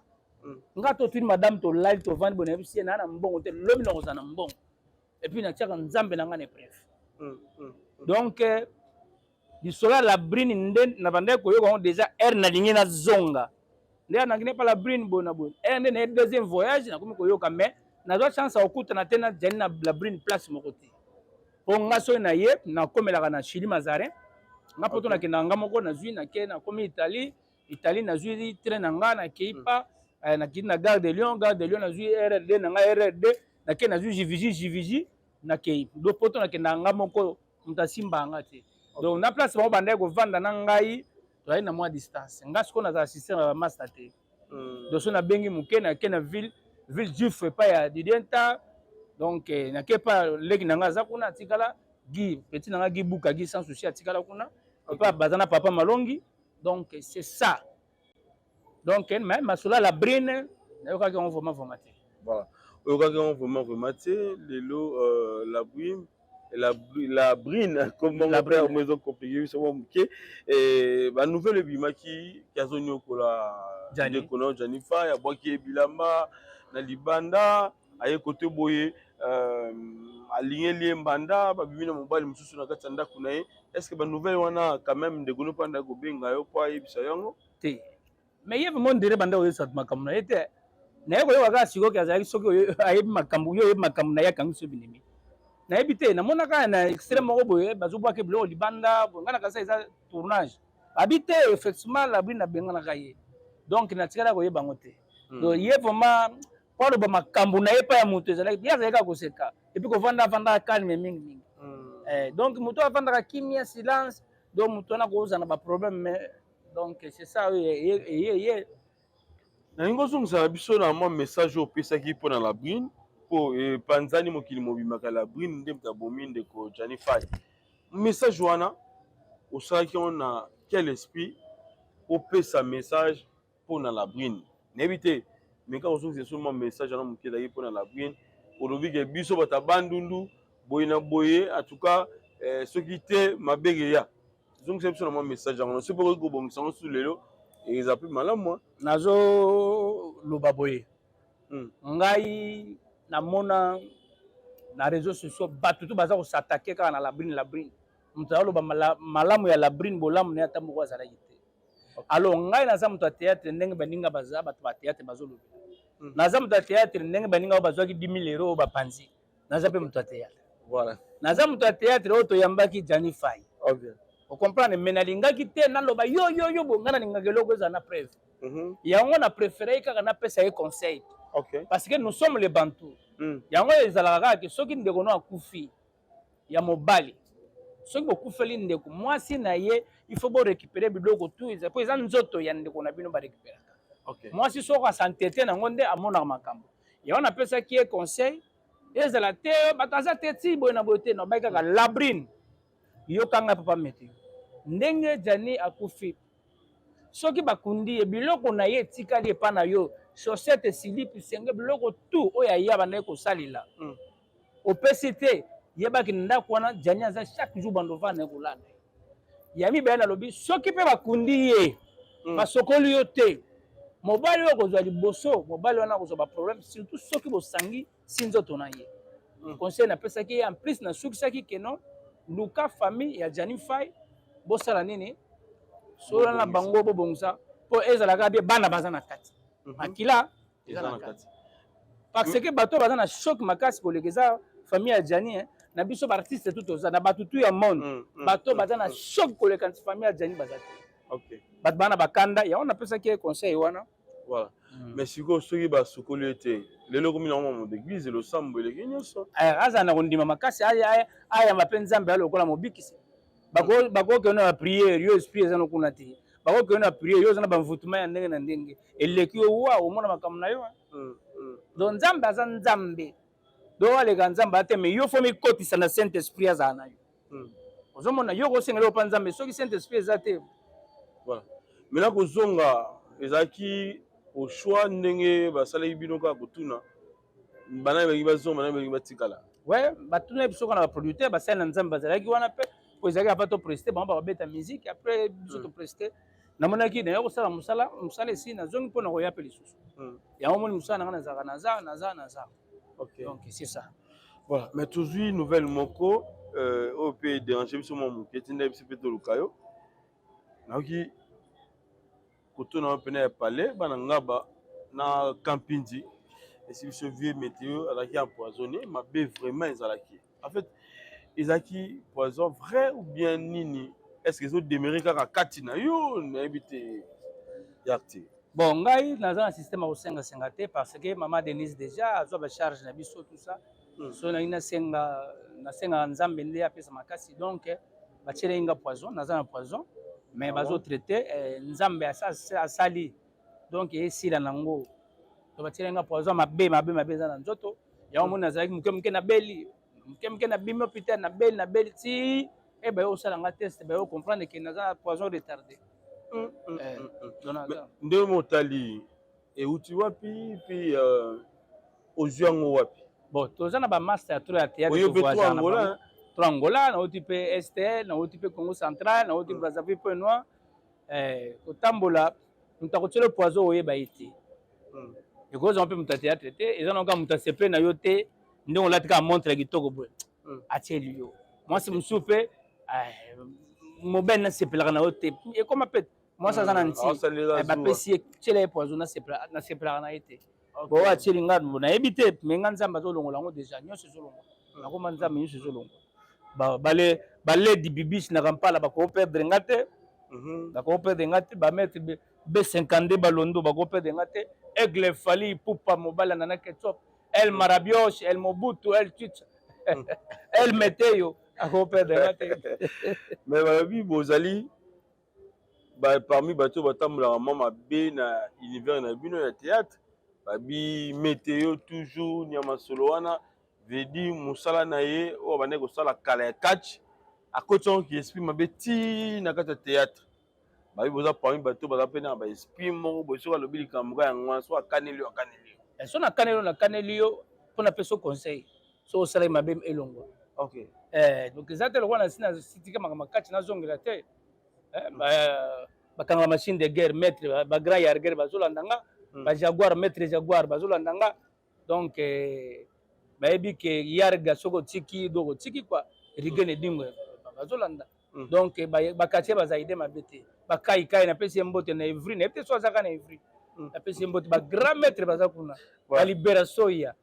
Nga totuni madame, tolali, tovandi boye, nayebisi ye naa na mbongo te, lobi na kozala na mbongo, et puis natiaka Nzambe na ngai na épreuve. Donc lisolo ya Labrine nde na bandaki koyoka yango déjà aire nalingi nazonga, nde nakende pa Labrine boye na boye, aire nde naye deuxième voyage, nakomi koyoka. Mais nazwa chance ya kokutana te na Jani na Labrine place moko te, mpo nga soki na ye nakomelaka na Chili Mazarin. Nga mpo to nakendaka nga moko, nazwi nake, nakomi Italie. Italie nazwi train na nga, nakei pa nakei na gare de Lyon. Gare de Lyon nazwi RRD na nga, RRD nakei, nazwi Juvisy, Juvisy nakei do Poto. Nakendaka nga moko, moto asimbaka nga te. Donc na place bango bandaki kovanda na ngai, tozali na mwa distance. Nga sikoyo nazala système ya bamaster te. Donc so nabengi moke, nake na ville Villejuif epai ya Didienta. Donc nake epai leki na nga aza kuna, atikala Guy, petit na nga Guy Buka, Guy Sans Souci, atikala kuna epai baza na papa Malongi. Donc c'est ça. Donc mais masolo ya Labrine, nayokaki yango vraiment vraiment te. Voilà, oyokaki yango vraiment vraiment te. Lelo Labrine, la Brine kombango mpe yango ezocompliquer biso mwa moke. Banouvelle ebimaki ki azoniokola ndeko na Jani Fai, abwaki ye bilamba na libanda, aye kote boye, alingeli ye mbanda, babimi na mobali mosusu na kati ya ndako na ye. Est ce que banouvelle wana quand même ndeko no mpo andaki kobenga yo mpo ayebisa yango? Te, mais ye vraiment ndere banda oyebisa makambo na ye te. Naye koyoka kaka sikoyo azalaki, soki ayebi makambo, yo oyebi makambo na ye, akangi so binemi, nayebi te. Namonaka na extrême moko boye, bazobwaka biloko libanda boye. Ngai na kasa eza tournage, abi te. Effectivement Labrine nabenganaka ye, donc natikala koyeba yango te. Donc ye vraiment po aloba makambo na ye epai ya moto, ezalaki ye azalaki kaka koseka et puis kovanda, avandaka calme mingimingi. Donc moto avandaka kimia, silence. Donc moto wana kozala na baproblème, mais donc c'est ça oyo eye ye. Nalingi ozongisaka biso na mwa message oyo opesaki mpo na Labrine, mpo epanzani mokili mobimaka Labrine nde moto abomi ndeko Jani Fai. Message wana osalaki yango na quel esprit, opesa message mpo na Labrine? Nayebi te, mais kaka ozongisa so mwa message wana moke ezalaki mpo na Labrine. Olobi ke biso bato ya Bandundu boye na boye, en tout cas soki te mabenge ya zongisa biso na mwa message yango, soki mpo okoki kobongisa yango su lelo, eza mpe malamu. Nazoloba boye: ngai namona na réseaux sociaux bato to baza kos'attaquer kaka na Labrine. Labrine, moto azaloba malamu ya Labrine, bolamu na ye ata moko azalaki te. Alors ngai naza moto ya théâtre ndenge baninga baza bato ba théâtre bazolobela. Naza moto ya théâtre ndenge baninga oyo bazwaki 10 000 euro oyo bapanzi. Naza mpe moto ya théâtre. Voilà. Naza moto ya théâtre oyo toyambaki Gianni Fay. Okay. Ocomprendre, mais nalingaki te naloba yo yo yo bo nga nalingaka eloko ezala na preuve. Yango na préféré kaka napesa ye conseil. Okay. Parce que nous sommes les Bantous. Yango ezalaka kaka ke soki ndeko no akufi ya mobali, soki bokufeli ndeko mwasi na ye, il faut borécupérer biloko tu eza po eza nzoto ya ndeko na bino barécupéraka. Mwasi soko asantete nango nde amonaka makambo. Yango napesaki ye conseil, ezala te bato aza te ti boye na boye te, nabaki kaka Labrine, yokanga papa Meteo, ndenge Jani akufi, soki bakundi ye, biloko na ye etikali epa na yo, chaussette, silipi, senge, biloko tu oyo aya bandaki kosalela, opesi te, yebaki na ndako wana Jani aza chaque jour bando vanda kolanda. Ya mibale, nalobi soki mpe bakundi ye, basokoli yo te, mobali oyo kozwa liboso, mobali wana akozwa baproblème, surtout soki bosangi si nzoto na ye. Conseil napesaki ye, en plus nasukisaki keno luka famille ya Jani Fai, bosala nini, solola na bango, bobongisa mpo ezalaka bie bana baza na kati, makila eza na kati, parce que bato baza na choc makasi koleka eza famille ya Jani na biso. Baartiste tu toza na bato tu ya monde, bato baza na choc koleka famille ya Jani baza te. Bato baa na bakanda. Yango napesaki ye conseil wana. Voilà. Mais sikoyo soki basokoli ye te, lelo komi nango mamo d'église, losambo eleki nyonso. Azala na kondima makasi, ayamba mpe Nzambe alokola mobikisi. Bakokende na prière, yo esprit eza no kuna te. Bakokende na prière, yo oza na bamvutuma ya ndenge na ndenge eleki yo wa omona makambo na yo. Donc Nzambe aza Nzambe, donc aleka Nzambe ate, mais yo faut mikotisa na Saint Esprit azala na yo. Ozomona yo kosengela opa Nzambe soki Saint Esprit eza te. Voilà. Maintenant kozonga ezalaki au choix ndenge basalaki bino kaka kotuna banani balingi bazonga, banani balingi batikala? Ouais, batuna biso kaka na baproducteur, basali na Nzambe bazalaki wana mpe po ezalaki apa topreste, bango bakobeta musique, après biso topreste. Namonaki naya kosala mosala, mosala esi nazongi mpo na koya mpe lisusu. Yango moni mosala na nga nazalaka naza naza naza. Donc c'est ça. Voilà. Mais tozwi nouvelle moko oyo mpe dérange biso mwa moke, tinda biso mpe toluka yo. Nayoki kotuna yo pene ya palais bana Ngaba na Kampindi esi biso vieux Météo azalaki empoisonné mabe vraiment. Ezalaki en fait ezalaki poison vrai ou bien nini? Est ce que ezodemeurer kaka kati na yo? Nayebi te yak te. Bon, ngai naza na système ya kosengasenga te, parce que mama Denise déjà azwa bacharge na biso, tout ça. So nangi nasenga, nasengaka Nzambe nde apesa makasi. Donc batielaki nga poison, naza na poison, mais bazotraite Nzambe asali donc esila nango. Donc batielaki nga poison mabe mabe mabe, eza na nzoto. Yango moni nazalaki moke moke, nabeli moke moke, nabimi hôpital, nabeli nabeli ti e baye kosala nga test, baye comprendre ke naza na poison retardé. Ndenge motali euti wapi mpe ozwi yango wapi? Bon, toza na bamaster ya trop ya théâtre. Oyo mpe trop Angola. Trop Angola, nauti mpe Stl, nauti mpe Congo Central, nauti Brazzaville, Point Noir. Kotambola, moto akotiela poison oyeba ye te. Ekozala mpe moto ya théâtre te, eza na kaka moto asepe na yo te, ndenge olati kaka montre ya kitoko boye, atieli yo. Mwasi mosusu mpe, mobali nasepelaka na yo te, ekoma mpe mwasi aza na nti, bapesi ye, tiela ye poison, nasepelaka na ye te. Bo atieli nga, nayebi te, me nga Nzambe azolongola yango déjà, nyonso ezolongola. Nakoma Nzambe, nyonso ezolongola. Baledi bibis na Kampala bakoperdre nga te, bakoperdre nga te. Bamaître B52 balondo bakoperdre nga te. Aigle Fali Pupa, mobali Nana Ketchup, El Marabios, El Mobutu, El Tut, El Meteyo akoperdre nga te. Mais balobi bozali parmi bato oyo batambolaka mwa mabe na univers na bino ya théâtre. Babi Meteo toujours nyama solo wana vedi mosala na ye oyo abandaki kosala kala ya catch, akoti yango ki esprit mabe ti na kati ya théâtre. Babi boza parmi bato baza mpe na baesprit moko boye, soki alobi likambo ka yango wana, soki akaneli yo, akaneli yo. So nakaneli yo, nakaneli yo mpo napesa conseil, so osalaki mabe, elongwa. Donc eza te lokola nasi nasitika makambo kati, nazongela te. Bakanga machine de guerre, maître bagrand yarguer bazolanda nga, bajaguar, maître jaguar bazolanda nga. Donc bayebi ke yarga soki otiki, donc otiki quoi. Rigene dingo bazolanda. Donc baquartier baza ide mabe te. Bakaikai napesi ye mbote na Evry, nayebi te so azaka na Evry, napesi ye mbote. Bagrand maître baza kuna, balibera soya.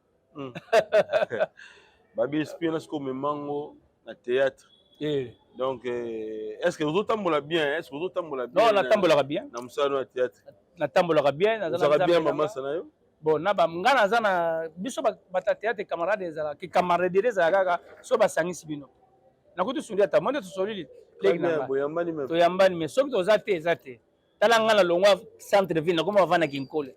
Babi esprit na sikoyo omemango na théâtre. Eh. Donc est ce que ozotambola bien? Est ce que ozotambola bien? Non, natambolaka bien. Na mosala ya théâtre. Natambolaka bien. Ozalaka bien bamasa na yo? Bon, na ba nga naza na biso bata théâtre, camarade ezalaka, camaraderie ezalaka kaka so basangisi bino. Nakuti sundi ata monde tosolili leki na nga. Toyambani, mais soki toza te, eza te. Tala nga na longwa centre ville, nakoma bavanda Kinkole.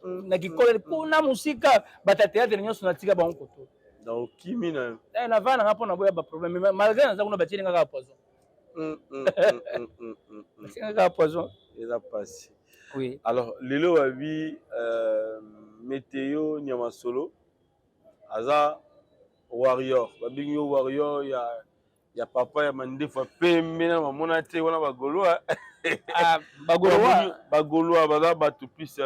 Na Kinkole kuna mosika, bata théâtre nyonso natika bango koto. Donc okimi na yo. Navanda nga mpo na boya baproblème, malgré naza kuna, batieli nga kaka poison. Batieli nga kaka poison. Eza pasi. Oui. Alors lelo babi Météo Nyamasolo aza warrior, babengi yo warrior ya papa ya mandefu ya pembe na bamona te wana bagaulois. Ah, bagaulois. Bagaulois baza bato plus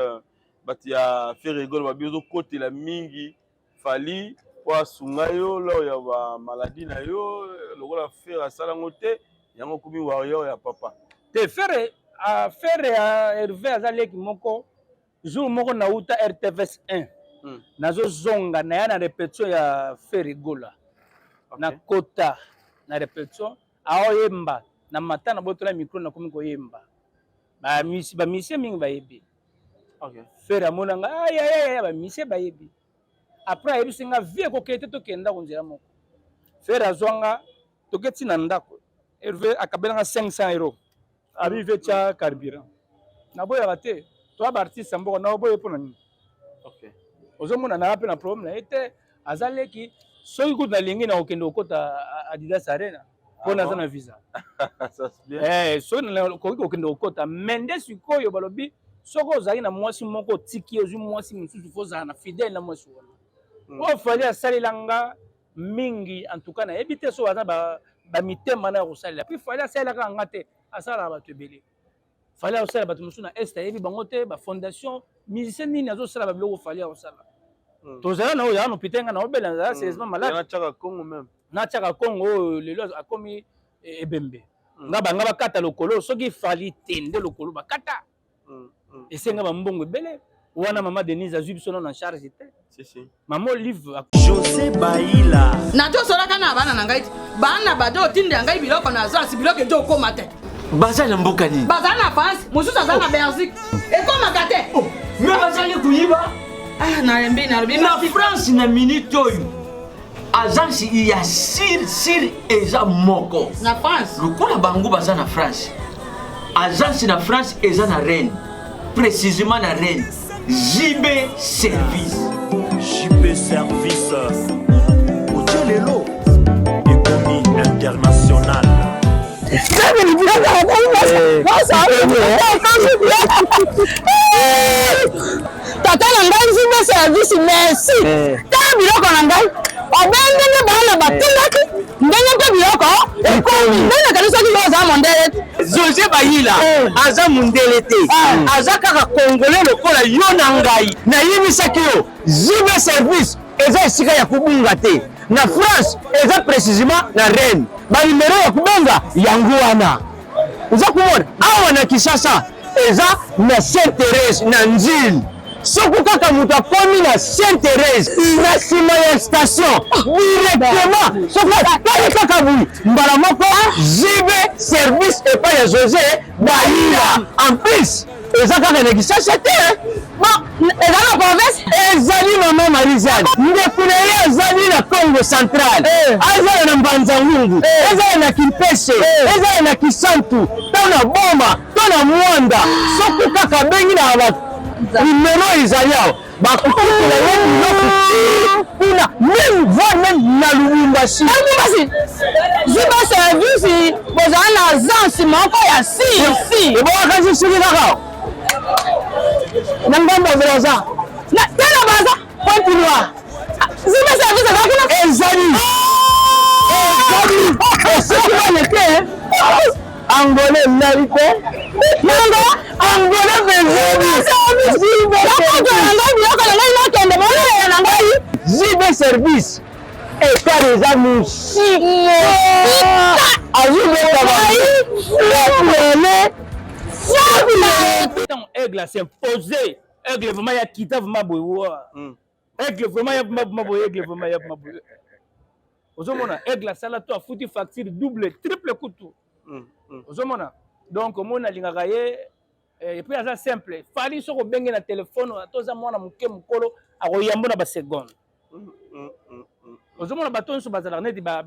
bato ya Ferre Gola. Babi ozokotela mingi Fally po asunga yo lors ya bamaladi na yo, lokola Ferre asalango te, yango okomi warrior ya papa. Te, Ferre, Ferre ya Hervé aza leki moko. Jour moko nauta RTVS 1, nazozonga, naya na répétition ya Ferre Gola. Nakota na répétition, aoyemba na mata, na botola micro, nakomi koyemba. Bamusicien mingi bayebi. Ferre amonanga, ayayaya, bamusicien bayebi. Après ayebisi nga: "Vie ekokende te, tokende konzela moko." Ferre azwanga, toketi na ndako. Hervé akabelanga 500 euro, abi: "Ve, tia carburant." Naboyaka te, toya baartiste ya mboka, naoboye mpo na nini? Ozomona nanga mpe na problème na ye te, aza leki. Soki kutu nalingi, na kokende kokota Adidas Arena mpo naza na visa. Soki nakoki kokende kokota. Mais nde sikoyo balobi soki ozalaki na mwasi moko, otiki, ozwi mwasi mosusu, fo ozala na fidèle na mwasi wana. Oyo Fally asalela nga mingi, en tout cas nayebi te so aza bamitema na ya kosalela. Puis Fally asalelaka nga te, asalaka bato ebele. Fally azosala bato mosusu na Est, ayebi bango te, bafondation. Musicien nini azosala babiloko Fally akosala? Tozala na oyo yaa na hôpital, nga na obela, nazala sérieusement malade. Natiaka Congo même. Natiaka Congo oyo lelo akomi ebembe. Nga banga bakata lokolo, soki Fally te nde lokolo bakata. Esenga bambongo ebele wana. Mama Denise azwi biso nano en charge te. Si, si. Mama Olive. José Baila. Natosolaka na bana na ngai ti bana bado otindela ngai biloko na agence, biloko ezo okóma te. Baza na mboka nini? Baza na France, mosusu aza na Belgique, ekómaka te. Mais bazali koyiba. Ah, nalembi, nalobi. Na France, na minute oyo, agence ya sûr sûr eza moko. Na France. Lokola bango baza na France, agence na France eza na Rennes, précisément na Rennes, JB Service. JP Service otie lelo ekomi international. Tata na ngai JB Service, merci. Tala biloko na ngai, obendenge bana batindaki ndenge mpe biloko ekomi ndenge nakanisaki. Yo oza mondele te. José Bayila aza mondele te, aza kaka Congolais lokola yo na ngai. Nayebisaki yo, JB Service eza esika ya kobunga te. Na France, eza précisément na Rennes. Banimero ya kobenga yango wana oza komona awa. Na Kinshasa, eza na Sainte Thérèse, na Njili. Soki kaka moto akomi na Sainte Thérèse, na nsima ya station directement, soki atali kaka boye, mbala moko JB Service epai ya José Bayila. En plus, eza kaka na Kinshasa te. Bon, eza na province. Ezali mama Marizane, ndeko na ye azali na Congo Central, azala na Mbanza Ngungu, ezala na Kimpese, ezala na Kisantu, to na Boma, to na Mwanda. Soki kaka abengi na banimero ezali awa, bakokutela ye biloko kuna, même voire même na Lubumbashi. Lubumbashi. JB Service, bozala na agence moko ya si si. Ebongaka soki kaka na ngambo ya Braza. Te, na Braza. Pointe Noire. JB Service eza kuna. Ezali, ezali. Soki baleke Angolais nali te, Nango. Angolais mpezeli. Nakotola ngai biloko na ngai, nakende bolelela na ngai. JB Service ekar eza mosika, azobeta bale. Ntango Aigle as'impose, Aigle vraiment ya kita vraiment boye wa. Aigle vraiment ya maboye, aigle vraiment ya maboye. Ozomona aigle asala to afuti facture double triple kutu. Ozomona donc omoni alingaka ye eh, et puis aza simple. Fally soki obenge na telefone ata oza mwana moke mokolo akoyambo na baseconde. Ozomona bato nyonso bazalaka neti ba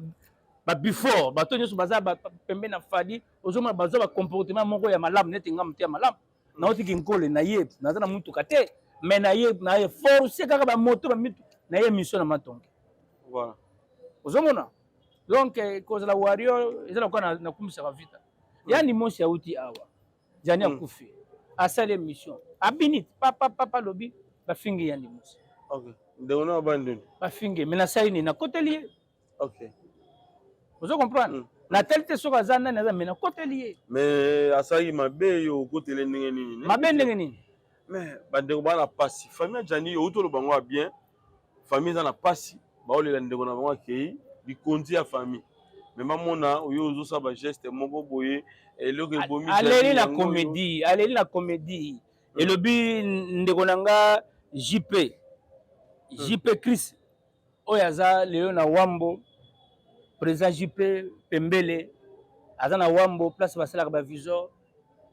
ba before bato nyonso baza pembeni na Fally, ozomona bazwa ba comportement moko ya malamu neti nga moto ya malamu. Nauti Kinkole na ye naza na mutuka te mais na ye na ye force kaka ba moto ba mitu na ye mission na matonge. Voilà. Ozomona donc eh, kozala warrior eza lokola nakumisaka vita. Yani mosi auti awa Jani akufi asali émission abini papa papa lobi bafingi yani mosi. Okay. Ndeko na bandundu. Bafingi mais nasali nini nakoteli ye. Okay. Ozo comprendre? Natali te soki aza nani aza mais nakoteli ye. Mais asalaki mabe yo okotele ndenge nini? Mabe ndenge nini? Mais bandeko baa na pasi. Famille ya Jani outi oloba yango ya bien. Famille eza na pasi, baolela ndeko na bango akei likonzi ya famille. Mais bamona oyo ozosala ba geste moko boye eloko ebomi Aleli na comédie, aleli na comédie. Elobi ndeko na nga JP. JP Chris oyo aza lelo na Wambo, président JP Pembele aza na Wambo place basalaka ba visor.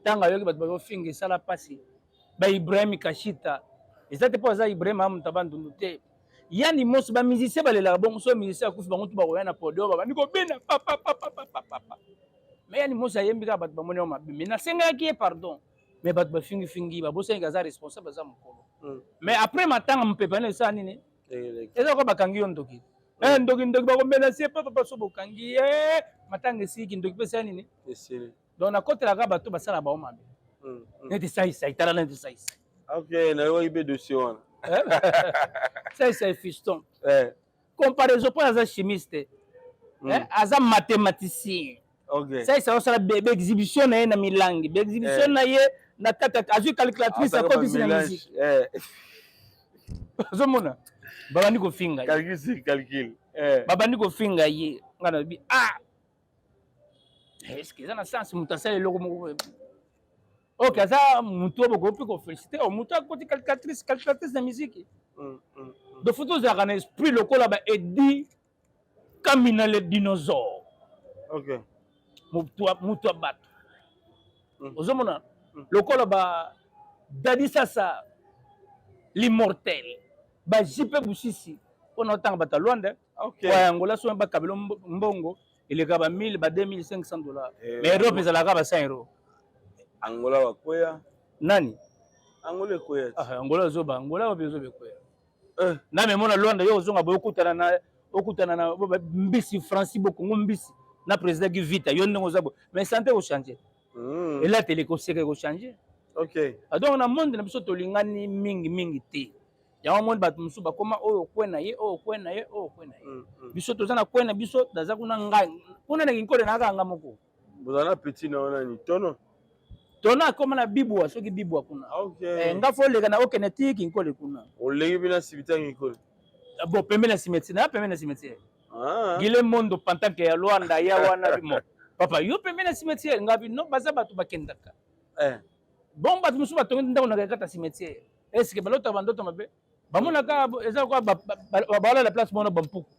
Ntango ayoki bato bazofinga esala pasi. Ba Ibrahim Kashita eza te mpo aza Ibrahim amuta bandundu te. Yani mosi ba musicien balelaka bongo so musicien akufi bango tu bakoya na podium babandi kobina papa papa papa papa. Mais yani mosi ayembi kaka bato bamoni yango mabe. Mais nasengaki ye pardon. Mais bato bafingi fingi babosani aza responsable aza mokolo. Mais après matanga mopepe wana esala nini? Eza ko bakangi yo ndoki. Eh ndoki ndoki bakomenace papa papa so bokangi ye matanga esili ndoki pe esala nini? Esili. Donc nakotelaka bato basala bango mabe. Neti saisai tala neti saisai. Ok, nayokaki mpe dossier wana. Saisai fiston. Comparaison mpo aza chimiste. Aza mathématicien. Okay. Saisai osala ba exhibition na ye na milangi, ba exhibition na ye na kati azwi calculatrice akotisi na musique. Ozomona babandi kofinga ye. Calcul sur calcul. Babandi kofinga ye. Nga nalobi ah est-ce que eza na sens moto asala eloko moko ok aza motu oyo bokoki mpe kofélicité o motu akoti calculatrice calculatrice na musique. Donc faut tozalaka na esprit lokola ba Eddy Kamina le dinosaure. Ok. Motu ya bato. Ozomona lokola ba Dadi Sasa l'immortel, ba JP Busisi mpona otanga bato ya Luanda. Okay. Wa Angola so bakabelo mbongo eleka ba 1000 ba 2500 dollars. Mais Europe ezalaka ba 100 euros. Angola bakwea. Nani? Angola ekweya. Ah, Angola zoba, Angola wapi zoba ekweya. Na memo na Luanda yo ozonga boye okutana na okutana na mbisi Francis Bokongo mbisi na président Guy Vita yo ndenge oza boye. Mais santé ko changer. Elateli koseka ko changer. Okay. Donc na monde na biso tolingani mingi mingi te. Yango moni bato mosusu bakoma oyo kwe na ye oyo kwe na ye oyo kwe na ye. Biso toza na kwe na biso naza kuna ngai kuna na Kinkole na kaka nga moko. Bozala na petit na wana ni tono. Tono akoma na bibwa soki bibwa kuna. Okay. Nga fo leka na okende ti Kinkole kuna. Oleki bina cimetière Kinkole. Bon pembeni na cimetière, na pembeni na cimetière. Gile Mondo pantanke ya Luanda ya wana mo. Papa yo pembeni na cimetière ngabi no baza bato bakendaka. Bon bato mosusu batongi ndako na kata cimetière. Est-ce que balota bandoto mabe? Bamonaka eza kwa balala place mona bampuku.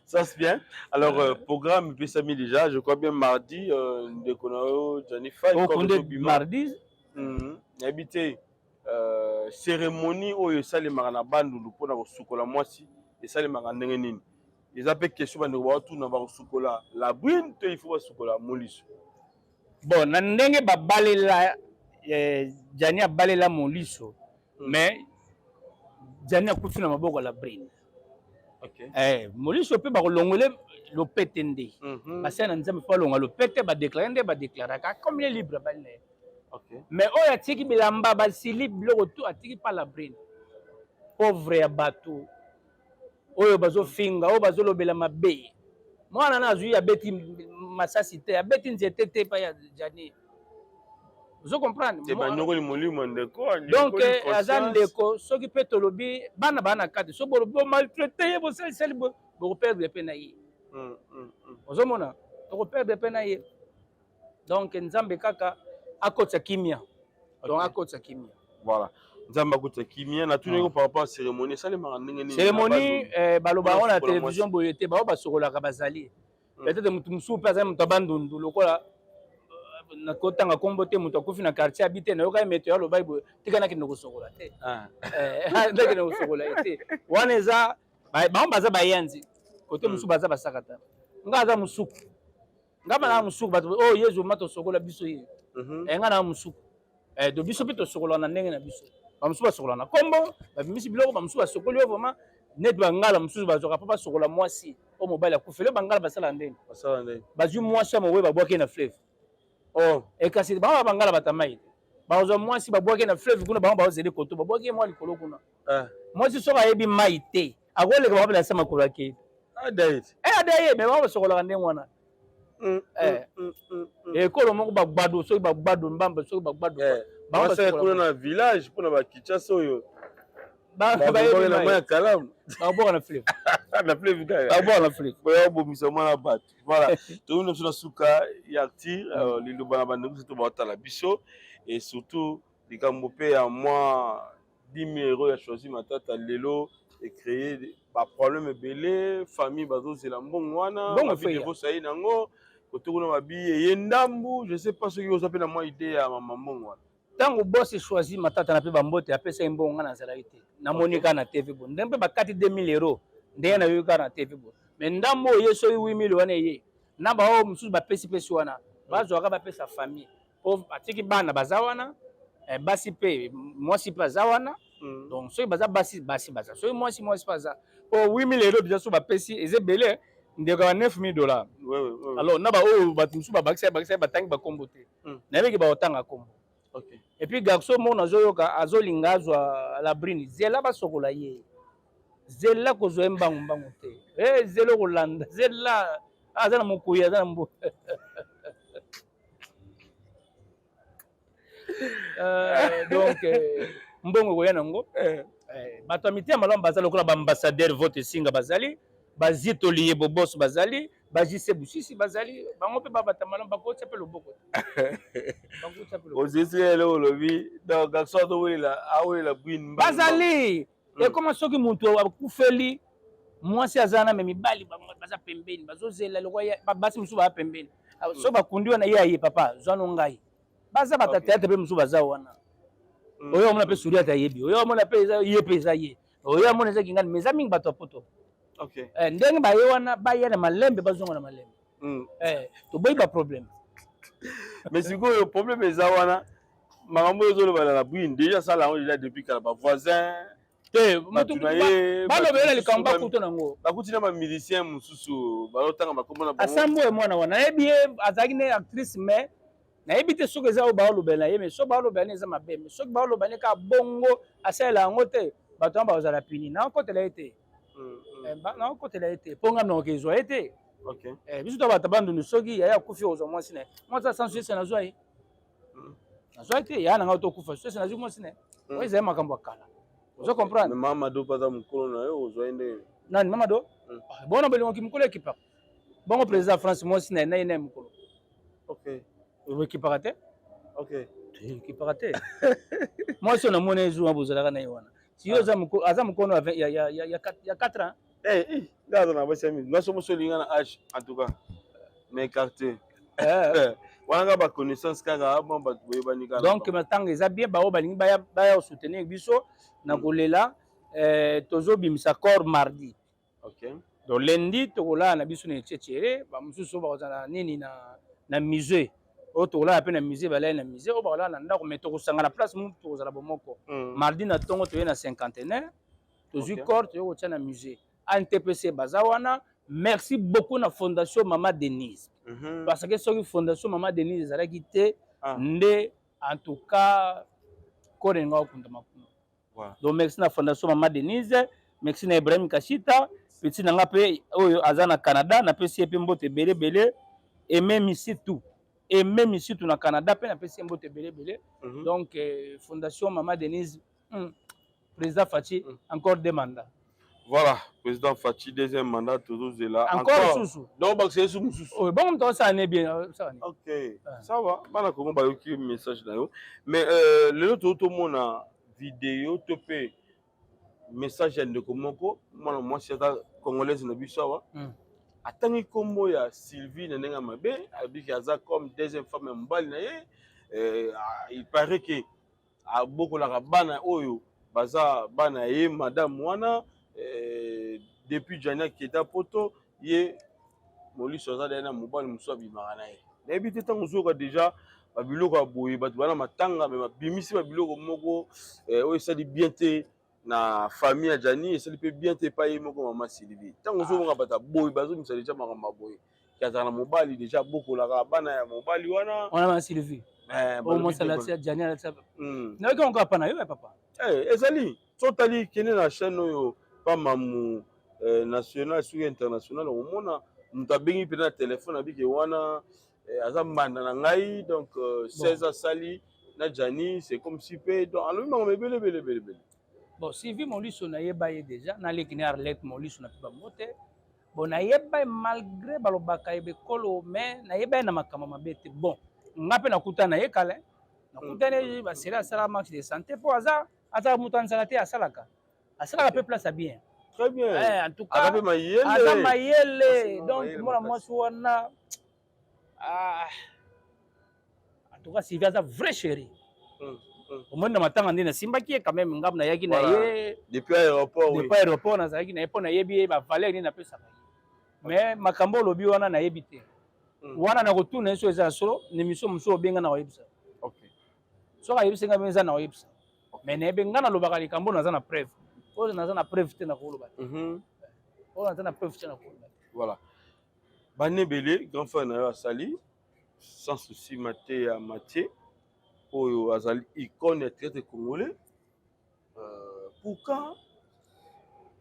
Ça c'est bien. Alors, programme epesami déjà, je crois bien mardi, ndeko na yo Johnny Faye. Okonde mardi. Nayebi te cérémonie oyo esalemaka na Bandundu mpona kosukola mwasi esalemaka ndenge nini? Eza mpe question bandeko baotuna, bakosukola la brune to il faut basukola moliso? Bon, na ndenge babalela Jani abalela moliso, mais Jani akufi na maboko ya la brune. Okay. Moliso mpe bakolongole lopete nde. Basala na Nzambe mpo balonga lopete, badéclare nde badéclaraka comme il est libre abali na ye. Okay. Mais oyo atiki bilamba basili biloko tu atiki pa la brune. Pauvre ya bato oyo bazofinga, oyo bazolobela mabe. Mwana na azwi abeti masasi te, abeti nzete te epai ya Jani. Ozo comprendre? Te banyokoli molimo ndeko. Donc aza ndeko soki mpe tolobi bana baa na kati so bolobi bomaltraite ye bosalisali bokoperdre mpe na ye. Ozomona tokoperdre mpe na ye. Donc Nzambe kaka akotisa kimia. Donc akotisa kimia. Voilà, Nzambe akotisa kimia. Natunaki par rapport à cérémonie, esalemaka ndenge nini? Cérémonie, balobaka ngo na télévision boye te. Bao basokolaka bazali peut-être motu mosusu mpe azali moto abandundu lokola nakotanga nkombo te. Moto akufi na quartier abi te, nayoka ye meto alobaki boye, tika nakende kosokola te, nakende kosokola ye te. Wana eza bango baza bayanzi kote mosusu, baza basakata. Nga aza mosuku, nga bana mosuku, bato oyo Yezu ma tosokola biso ye. Nga na mosuku do biso mpe tosokolaka na ndenge na biso. Bamosusu basokolaka na nkombo, babimisi biloko, bamosusu basokoli yo vraiment neti bangala mosusu bazwaka mpo basokola mwasi oyo mobali akufeli. Oyo bangala basala ndenge bazwi mwasi ya moboye, babwaki na fleuve. Oh. Kasi bango bangala batamai te, bazwa mwasi, babwaki na fleuve kuna, bango bazozeli koto, babwaki ye mwa likolo kuna. Mwasi soki ayebi mai te, akoleka bango mpe na se makolo, akei. Ada ye me bango basokolaka ndenge wana. Ekolo moko bagbado, soki bagbado mbamba, soki bagbado. Kuna na village, mpona bakinshasa oyo ya kalamu. Babwaka na fleuve. Na fleuve kaka. Babwaka na fleuve. Boya mwana bato. Voilà, toyini biso na suka ya Artir. Liloba na bandeko biso to baotala biso, et surtout likambo mpe ya mwa 10 000 euros ya Choisi Matata lelo ecréer baproblème ebele. Famille bazozela mbongo wana, babidevosa ye nango kote kuna, babi eye ndambu. Je sais pas soki oza mpe na mwa idée ya mama mbongo wana. Ntango boss Choisi Matata na mpe bambote apesa ye mbongo, nga nazalaki te, namoni kaka na TV bo ndenge mpe bakati 2000 euro, ndenge nayoki kaka na TV bo. Mais ndambo oyo ye soki 8000 wana eye na baoyo mosusu bapesipesi wana, bazwaka bapesa famille po atiki bana baza wana, basi mpe mwasi mpe aza wana. Donc soki baza basi, basi baza, soki mwasi, mwasi mpe aza. Po 8000 euro déjà so bapesi eza ebele, ndeko ya 9000 dollars. Alors na baoyo bato mosusu babakisa bakisa, batangi bakombo te, nayebiki baotanga kombo. Et puis garçon moko nazoyoka azolinga azwa Labrine, zela basokola ye, zela kozwa ye mbangu mbangu te. Zela okolanda, zela aza na mokoyi, aza na mbo. Donc mbongo ekoya nango. Bato ya mitema malamu baza lokola baambassadeur vote esinga bazali, bazitoli ye boboso bazali, bajise busisi bazali, bango mpe babata malamu, bakotia mpe loboko. Ozesi eloko olobi, donc garçon azowelela, awelela Brine. Bazali ekoma soki moto akufeli mwasi aza na me mibali baza pembeni, bazozela lokwa basi mosusu baza pembeni. So bakundi wana, ye aye, papa zwano ngai, baza bato ya théâtre mpe mosusu baza wana. Oyo amona mpe suri ata ayebi, oyo amona mpe ye mpe eza ye, oyo amona eza kingani, mais eza mingi bato ya poto. Ndenge baye wana, baya na malembe, bazonga na malembe. Toboyi baproblème. Mais sikoyo problème eza wana, makambo oyo ezolobana na Brine déjà asala yango déjà depuis kala, bavoisin te balobela likambo bakuta nango. Bakuti na bamusicien mosusu bazotanga bakombo na bango. Asambo ye mwana wana, nayebi ye, azalaki ne actrice, mais nayebi te soki eza oyo baolobela ye. Mais soki baolobela ne eza mabe, mais soki baoloba ne kaka bongo, asalela yango te, bato wana bakozala pini. Nakotela ye te, nakotela ye te, mpo ngai nakoki ezwa ye te. Biso to bato bandundu, soki yaya akufi, ozwa mwasi na ye, mwasi asansu ese nazwa ye, nazwa ye te. Yaya na ngai tokufa, ese nazwi mwasi na ye, oyo ezali makambo ya kala, ozo comprendre. Mama Do mpe aza mokolo na yo, ozwa ye ndenge? Nani mama Do? Bona bolingoki mokolo ekipaka bongo. Président ya France, mwasi na ye na ye na ye mokolo ekipaka te, ekipaka te. Mwasi oyo namoni ezuwa bozalaka na ye wana, si yo aza mokono ya 4 ans. Nga aza na basi ya mingi, nga so moso olinga na age, en tout cas mais écarté wana nga baconnaissance kaka mwa bato boyebani kaka. Donc matanga eza bien, baoyo balingi baya kosoutenir biso na kolela. Tozobimisa corps mardi. Donc lundi tokolala na biso na Etietiere, bamosusu oyo bakozala nini na musée, oyo tokolala mpe na musée, balali na musée, oyo bakolala na ndako, mais tokosanga na place moko, tokozala bomoko. Mardi na ntongo toye na Cinquantenaire, tozwi corps, toye kotia na musée. ANTPC baza wana. Merci beaucoup na Fondation Mama Denise, parce que soki Fondation Mama Denise ezalaki te nde en tout cas corps elinga kokundama kuna. Donc merci na Fondation Mama Denise, merci na Ibrahim Kashita, petit na nga mpe oyo aza na Canada, napesi ye mpe mbote ebele ebele. Aime Misitu, Aime Misitu na Canada mpe napesi ye mbote ebele ebele. Donc Fondation Mama Denise, président Fatshi, encore deux mandats. Voilà, président Fatshi, deuxième mandat, tozozela. Encore susu. Donc bakisa yesu mosusu. Oyo bongo moto osala ne bien, osala ne. Ok, ça va, bana Kongo bayoki message na yo. Mais lelo tozo tomona video to mpe message ya ndeko moko, mwana mwasi aza congolaise na biso awa, atangi nkombo ya Sylvie na ndenge ya mabe, abiki aza comme deuxième femme ya mobali na ye. Il paraît que abokolaka bana oyo baza bana ye madame wana. Depuis Jani akenda Poto, ye Moliso aza deya na mobali mosusu abimaka na ye. Nayebi te, ntango ozoyoka déjà babiloko ya boye, bato bana matanga me babimisi babiloko moko oyo esali bien te na famille ya Jani, esali mpe bien te epai ye moko mama Sylvie. Ntango ozomona bato ya boye bazomisa déjà makambo ya boye, ke azalaka na mobali déjà, abokolaka bana ya mobali wana. Wana mama Sylvie oyo mwasi alatia Jani, alatia nayoki yango apa na yo ya papa. Ezali so otali, kende na chaîne oyo Pamamu national soki international, okomona moto abengi mpena na telefone, abiki wana aza mbanda na ngai, donc 16 asali na Jani, c'est comme si mpe donc alobi makambo ebele ebele ebele ebele. Bon, Sylvie Moliso, nayeba ye déjà, naleki ne Arlette Moliso na mpe bango te. Bon, nayeba ye malgré balobaka ye bekolo, mais nayeba ye na makambo mabe te. Bon, nga mpe nakuta na ye kala, nakutani basele, asala marche de santé mpo aza moto ya nzala te, asalaka mpe place ya bien. Très bien. En tout cas aza mpe mayele. Aza mayele, donc mwana mwasi wana, ah, en tout cas Sylvie aza vrai chéri. Omoni na matanga nde nasimbaki ye quand même, ngambo nayaki na ye. Depuis aéroport, oui. Depuis aéroport nazalaki na ye mpo nayebi ye, bavaleur nini napesaka ye. Mais makambo olobi wana, nayebi te. Wana na kotuna ye so eza ya solo. Na émission mosusu obenga na koyebisa. Soki ayebisi ngai eza na koyebisa, mais nayebi, ngai nalobaka likambo naza na preuve. Oyo naza na preuve te, nakoloba te. Oyo naza na preuve te, nakoloba te. Voilà, bana ebele, grand frère na yo asali Sans Souci Mate ya Matie oyo azali icône ya théâtre congolais. Pourquoi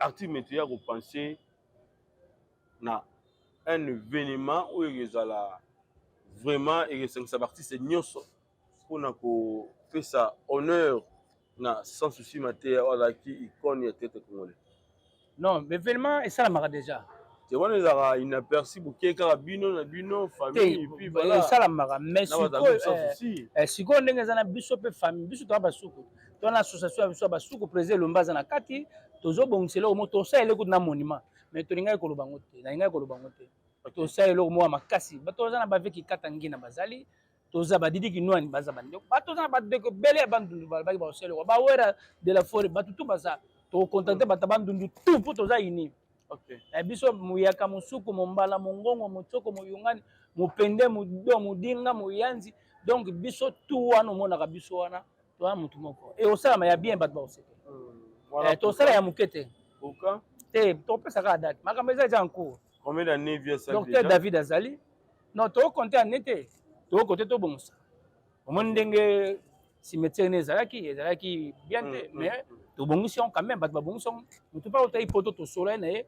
Arthur Meteya kopense na un événement oyo ezala vraiment ekesangisa baartiste nyonso mpona kopesa honneur na Sans Souci Mateya oyo azalaki icône ya théâtre congolais? Non, événement esalamaka déjà. Te, wana ezalaka inaperçu, boke kaka bino na bino famille, puis voilà. Esalamaka, mais sikoyo, sikoyo ndenge eza na biso mpe famille, biso toza basuku, toza na association ya biso ya basuku, président Elombe aza na kati, tozobongisa eloko moko, tosala eloko na monument, mais tolingaki koloba ngo te, nalingaki koloba ngo te. Tosala eloko moko ya makasi. Bato baza na baveki kata ngina bazali, toza badidi kinwani, baza bandeko, bato toza na bandeko ebele ya Bandundu, balobaki bakosala eloko, bawera de la forêt, bato tu baza, tokocontacte bato ya Bandundu tout mpo toza uni. Na biso muyaka, mosuku, mombala, mongongo, motioko, moyungani, mopende, modo, modinga, moyanzi, donc biso tu wana omonaka biso wana toza motu moko. E osalama ya bien, bato bakosepela. Tosala ya moke te te, topesa kaka date, makambo eza eza en cours. Combien d'années vie ça? Docteur David azali. Non, tokocompter année te, tokocompter tobongisa. Omoni ndenge cimetière ne ezalaki bien te, mais tobongisi yango quand même, bato babongisi yango. Motu mpe otali poto, tosola ye na ye,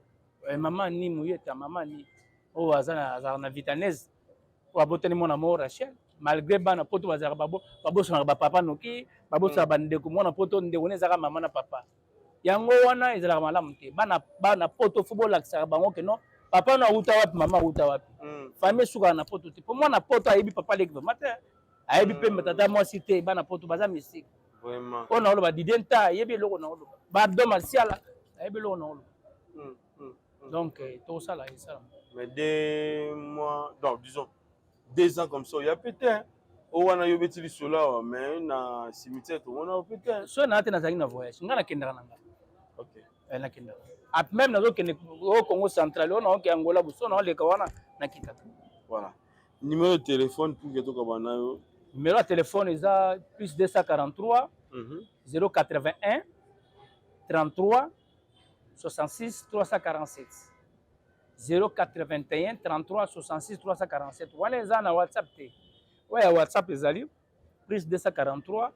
mama ni moyeta, mama ni oyo azalaka na Vitanese, oyo abotani mwana moko Rachel. Malgré bana poto bazalaka babosanaka bapapa noki, babosanaka bandeko. Mwana poto, ndeko ne ezalaka mama na papa. Yango wana ezalaka malamu te. Bana poto, fo bolakisaka bango ke non, papa no awuta wapi, mama awuta wapi. Famille esukaka na poto te, po mwana poto ayebi papa leki vraiment te, ayebi mpe tata mwasi te. Bana poto baza mystique. Oyo na oloba, Didie Nta ayebi eloko na oloba, Bardo Masiala ayebi eloko na oloba. Donc tosala, esala. Mais 2 mois, donc disons 2 ans comme ça, oya pe te o wana yo beti lisolo awa, mais na cimetière tomona yo pe te. So naa te, nazalaki na voyage, ngai nakendaka na ngai, nakendaka même nazokende o Congo Central, oyo naoke Angola, boso naoleka wana, nakitaka. Voilà, numéro de téléphone pour que tokaba na yo. Numéro ya téléphone eza plus 243 081 33 66 347, 081 33 66 347. Wana eza na WhatsApp te. Oyo ya WhatsApp ezali plus 243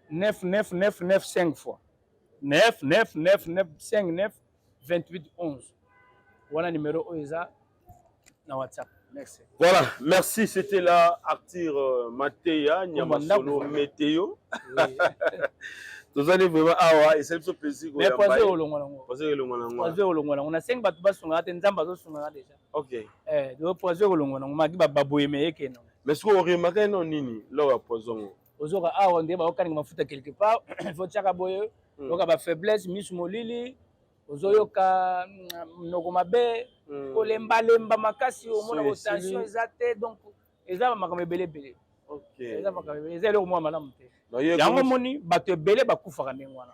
9 9 9 9 5 fois 9 9 9 9 5 9 28 11. Wana numéro oyo eza na WhatsApp. Merci. Voilà, merci. C'était là Arthur Mateya, Nyamasolo Météo. Tozali vraiment awa, esali biso plaisir. Mais poison elongwa nango. Poison elongwa nango. Poison elongwa nango. Nasengi bato basungaka te, Nzambe azosungaka déjà. Donc poison elongwa nango, maki baboye me yeke nango. Mais sikoyo oremarquer no nini lors ya poison ngo? Ozoka awa nde baokaninga mafuta quelque part, faut tiaka boye. Oyoka bafaiblesse, misu molili, ozoyoka monoko mabe, kolembalemba makasi, omona botension eza te. Donc eza makambo ebele ebele, eza makambo ebele, eza eloko mwa malamu te. Yango omoni bato ebele bakufaka ndenge wana.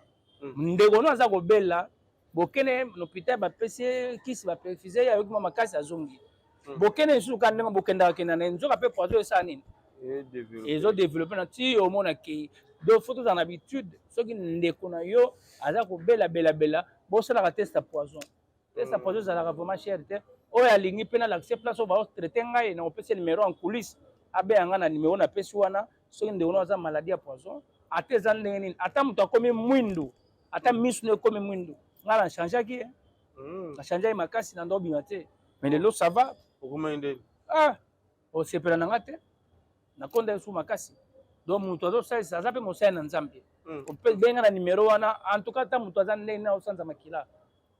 Ndeko no aza kobela, bokene na hôpital, bapesi ye kisi, baperfuser ye, ayoki mwa makasi, azongi. Bokene lisusu ka ndenge bokendaka kenda na ye, nzoka mpe poison esala nini, ezodévelopper na ti omona kei. Donc faut tozala na habitude, soki ndeko na yo aza kobela belabela, bosalaka test ya poison. Test ya poison ezalaka vraiment cher te. Oyo alingi mpe nalakise place oyo baotraiter ngai, na kopesa numéro en coulisse, abeya ngai na numéro napesi wana. Soki ndeko no aza maladie ya poison, ata eza ndenge nini, ata moto akomi mwindu, ata misu no ekomi mwindu, ngai na changeaki, na changeaki makasi na ndo obima te, mais lelo ça va. Ah, osepela na nga te, nakonda ye su makasi. Donc moto azosalisa aza mpe mosali na Nzambe. Benga na numéro wana. En tout cas, ata moto aza ndenge nini, aosanza makila,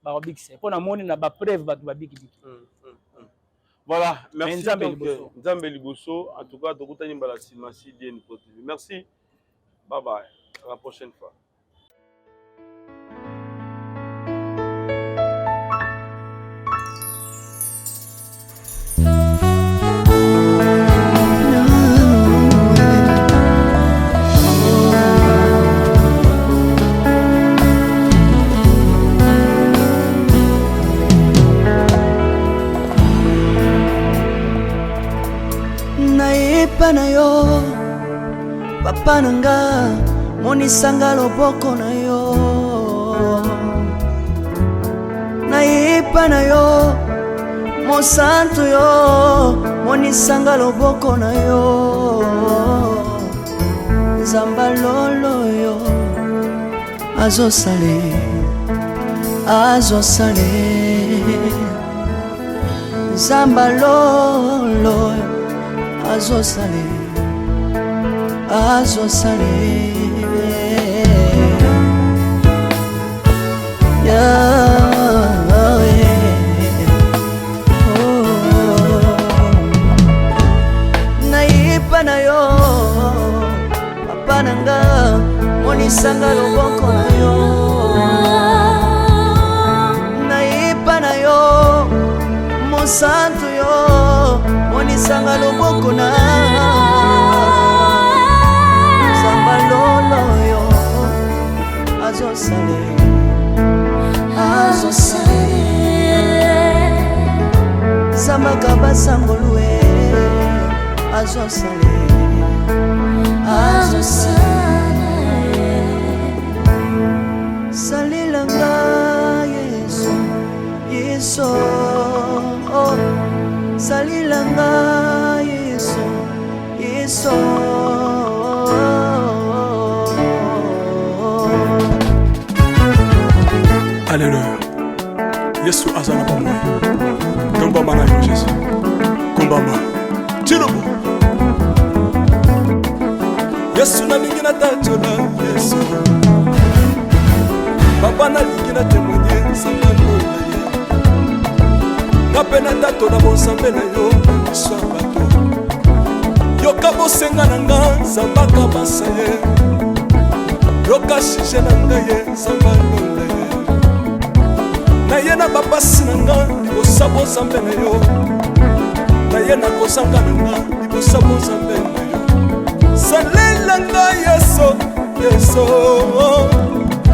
bakobikisa, mpo namoni na bapreuve bato babikibiki. Voilà, merci. Nzambe liboso. Nzambe liboso. En tout cas, tokutani mbala nsima, CDN Pro TV. Merci. Bye bye. À la prochaine fois. Nayepa na yo, papa na nga, monisanga loboko na yo. Nayepa na yo, mosantu yo, monisanga loboko na yo. Nzamba lolo yo azosale, azosale. Nzamba lolo azosale, azosale. Yeah, oh. Nayepa na yo, papa na nga, monisanga loboko na yo. Nayepa na yo, mosantu yo, monisanga loboko na Nzamba lolo yo azosale, azosale. Zambaka basangolu e azosale, azosale. Salelanga Yesu, Yesu, oh. Salelanga Yesu, Yesu. Alleluya, Yesu aza na bomoi. Tombama na yo Jésus, kumbama tilobo. Yesu, nalingi natatola Yesu. Papa, nalingi na témoigner nzambe na ye. Nga mpe natatola bonzambe na yo na miso ya bato. Yoka bosenga na nga, Nzambe akabasa ye. Yoka sujet na ngai ye, Nzambe alonda ye. Na ye na bapasi na nga libosa bonzambe na yo, na ye na kozanga na nga libosa bonzambe na yo. Salela nga Yesu, Yesu,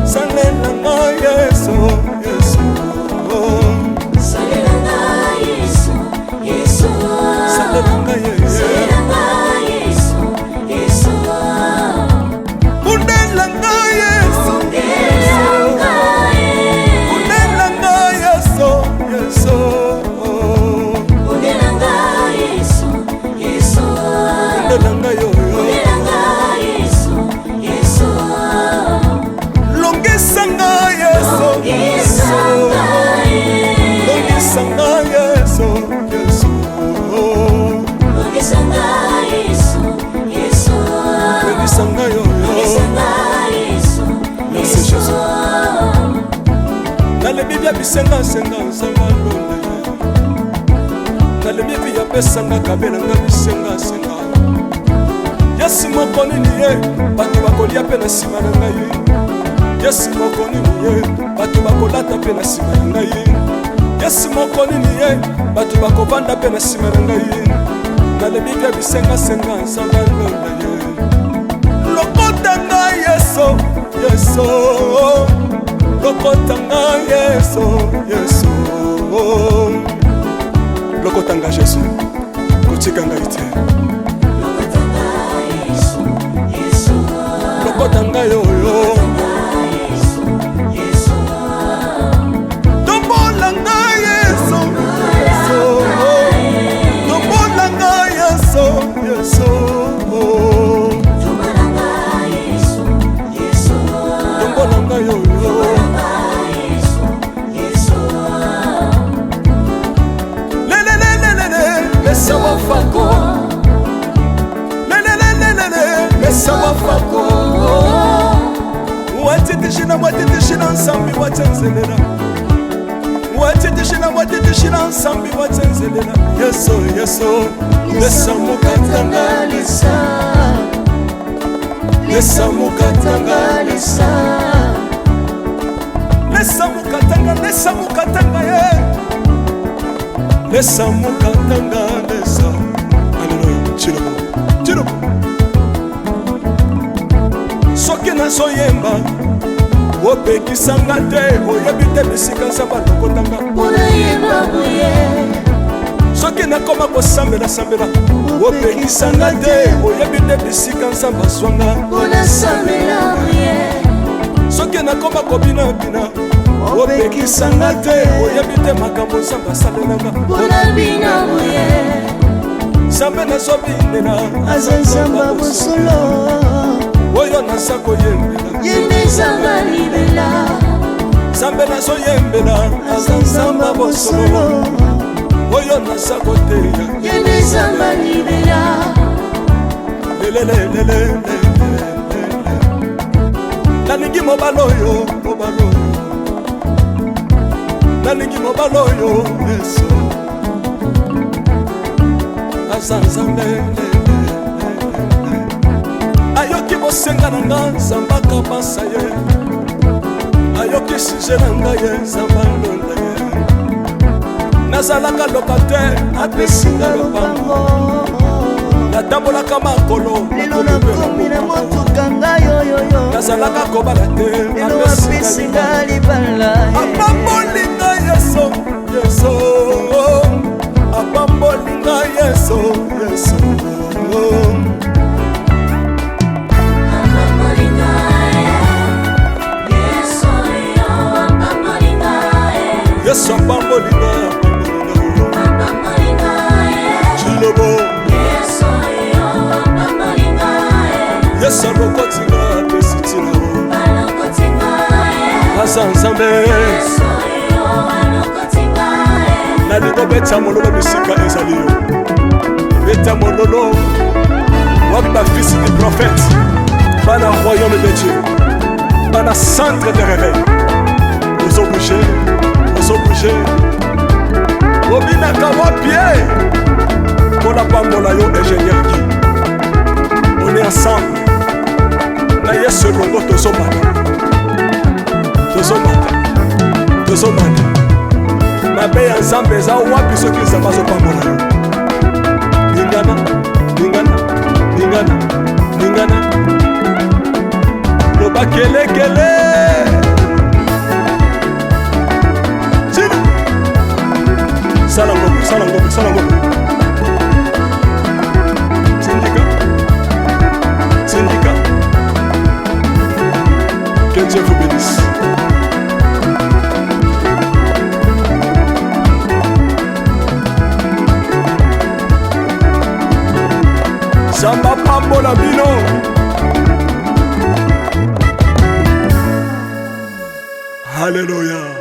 salela nga Yesu, Yesu. Salela nga Yesu, Yesu. Salela nga Yesu. Salela nga Yesu, Yesu. Bundela nga Yesu. Bundela nga ye. Bundela nga Yesu, Yesu. Bundela nga Yesu, Yesu. Bundela nga yo. Bundela nga Yesu, Yesu. Longisa nga Yesu. Longisa nga ye. Longisa nga Yesu, Yesu. Longisa nga Yesu, Yesu. Longisa nga yo. Longisa nga Yesu, Merci, Yesu. Jésus. Nalebi bia bisengasenga, nzambe alonda ye. Nalebi bi apesanga kabelanga bisengasenga. Yesu moko nini ye bato bakolia mpe na nsima na ngai. Yesu moko nini ye bato bakolata mpe na nsima na ngai. Yesu moko nini ye bato bakovanda mpe na nsima na ngai. Nalebi mpe bisengasenga nzambe alonda ye. Lokota ngai Yesu, Yesu. Lokota ngai Yesu, Yesu. Lokota ngai Yesu, kotika ngai te. Lokota ngai oyo. Tombola ngai Yesu, Yesu. Tombola ngai Yesu, Yesu. Tombola ngai oyo. Lelelelelele, lesa wafako. Lelelelelele, lesa wafako. Watitishina, watitishina nsambi watsenzelela. Watitishina, watitishina nsambi watsenzelela. Yesu, Yesu, lesa mukatanga lesa. Lesa mukatanga lesa. Lesa mukatanga, lesa mukatanga ye. Lesa mukatanga lesa. Alléluia. Tshilombo, Tshilombo. Soki nazoyemba opekisanga te, oyebi te bisika nzambe alokotanga. Soki nakoma kosambela sambela opekisanga te, oyebi te bisika nzambe azwanga. Soki nakoma kobinabina opekisanga te, oyebi te makambo nzambe asalelanga. Nzambe nazobinela aza nzambe bosolo, oyo naza koyembela ye nde nzambe libela. Nzambe nazoyembela aza nzambe bosolo, oyo naza koteya ye nde nzambe libela. Lelelelelele, nalingi mobali oyo, mobali oyo, nalingi mobali oyo Yesu aza nzambe. Ayoki bosenga na nga, nzambe akabasa ye. Ayoki sujet na ngai ye, nzambe alonda ye. Nazalaka locataire, apesinga lopango. Natambolaka makolo, lelo nakomi na motuka ngai oyoyo. Nazalaka kobala te, lelo apesinga libala. Apamboli ngai Yesu, Yesu. Apamboli ngai Yesu, Yesu. Yesu apamboli ngai, apamboli ngai. Tshilobo, Yesu alokoti ngai, apesi ntina. Aza nzambe. Nalingo beta mololo bisika ezali yo, beta mololo. Wapi bafils du prophète, bana royaume de Dieu, bana centre de réveil? Ozobouge, ozobouge, obinaka wapi ye? Mpona pambola yo, ingénieur Guy. On est ensemble na Yesu elongo, tozomata, tozomata, tozomata. Mabe ya nzambe eza wapi soki nzambe azopambola yo? Lingana, lingana, lingana, lingana, loba kelekele. Tina sala ngombe, sala ngombe, sala ngombe. Tindika, tindika. Que Dieu vous bénisse. Nzambe apambola bino. Alléluia.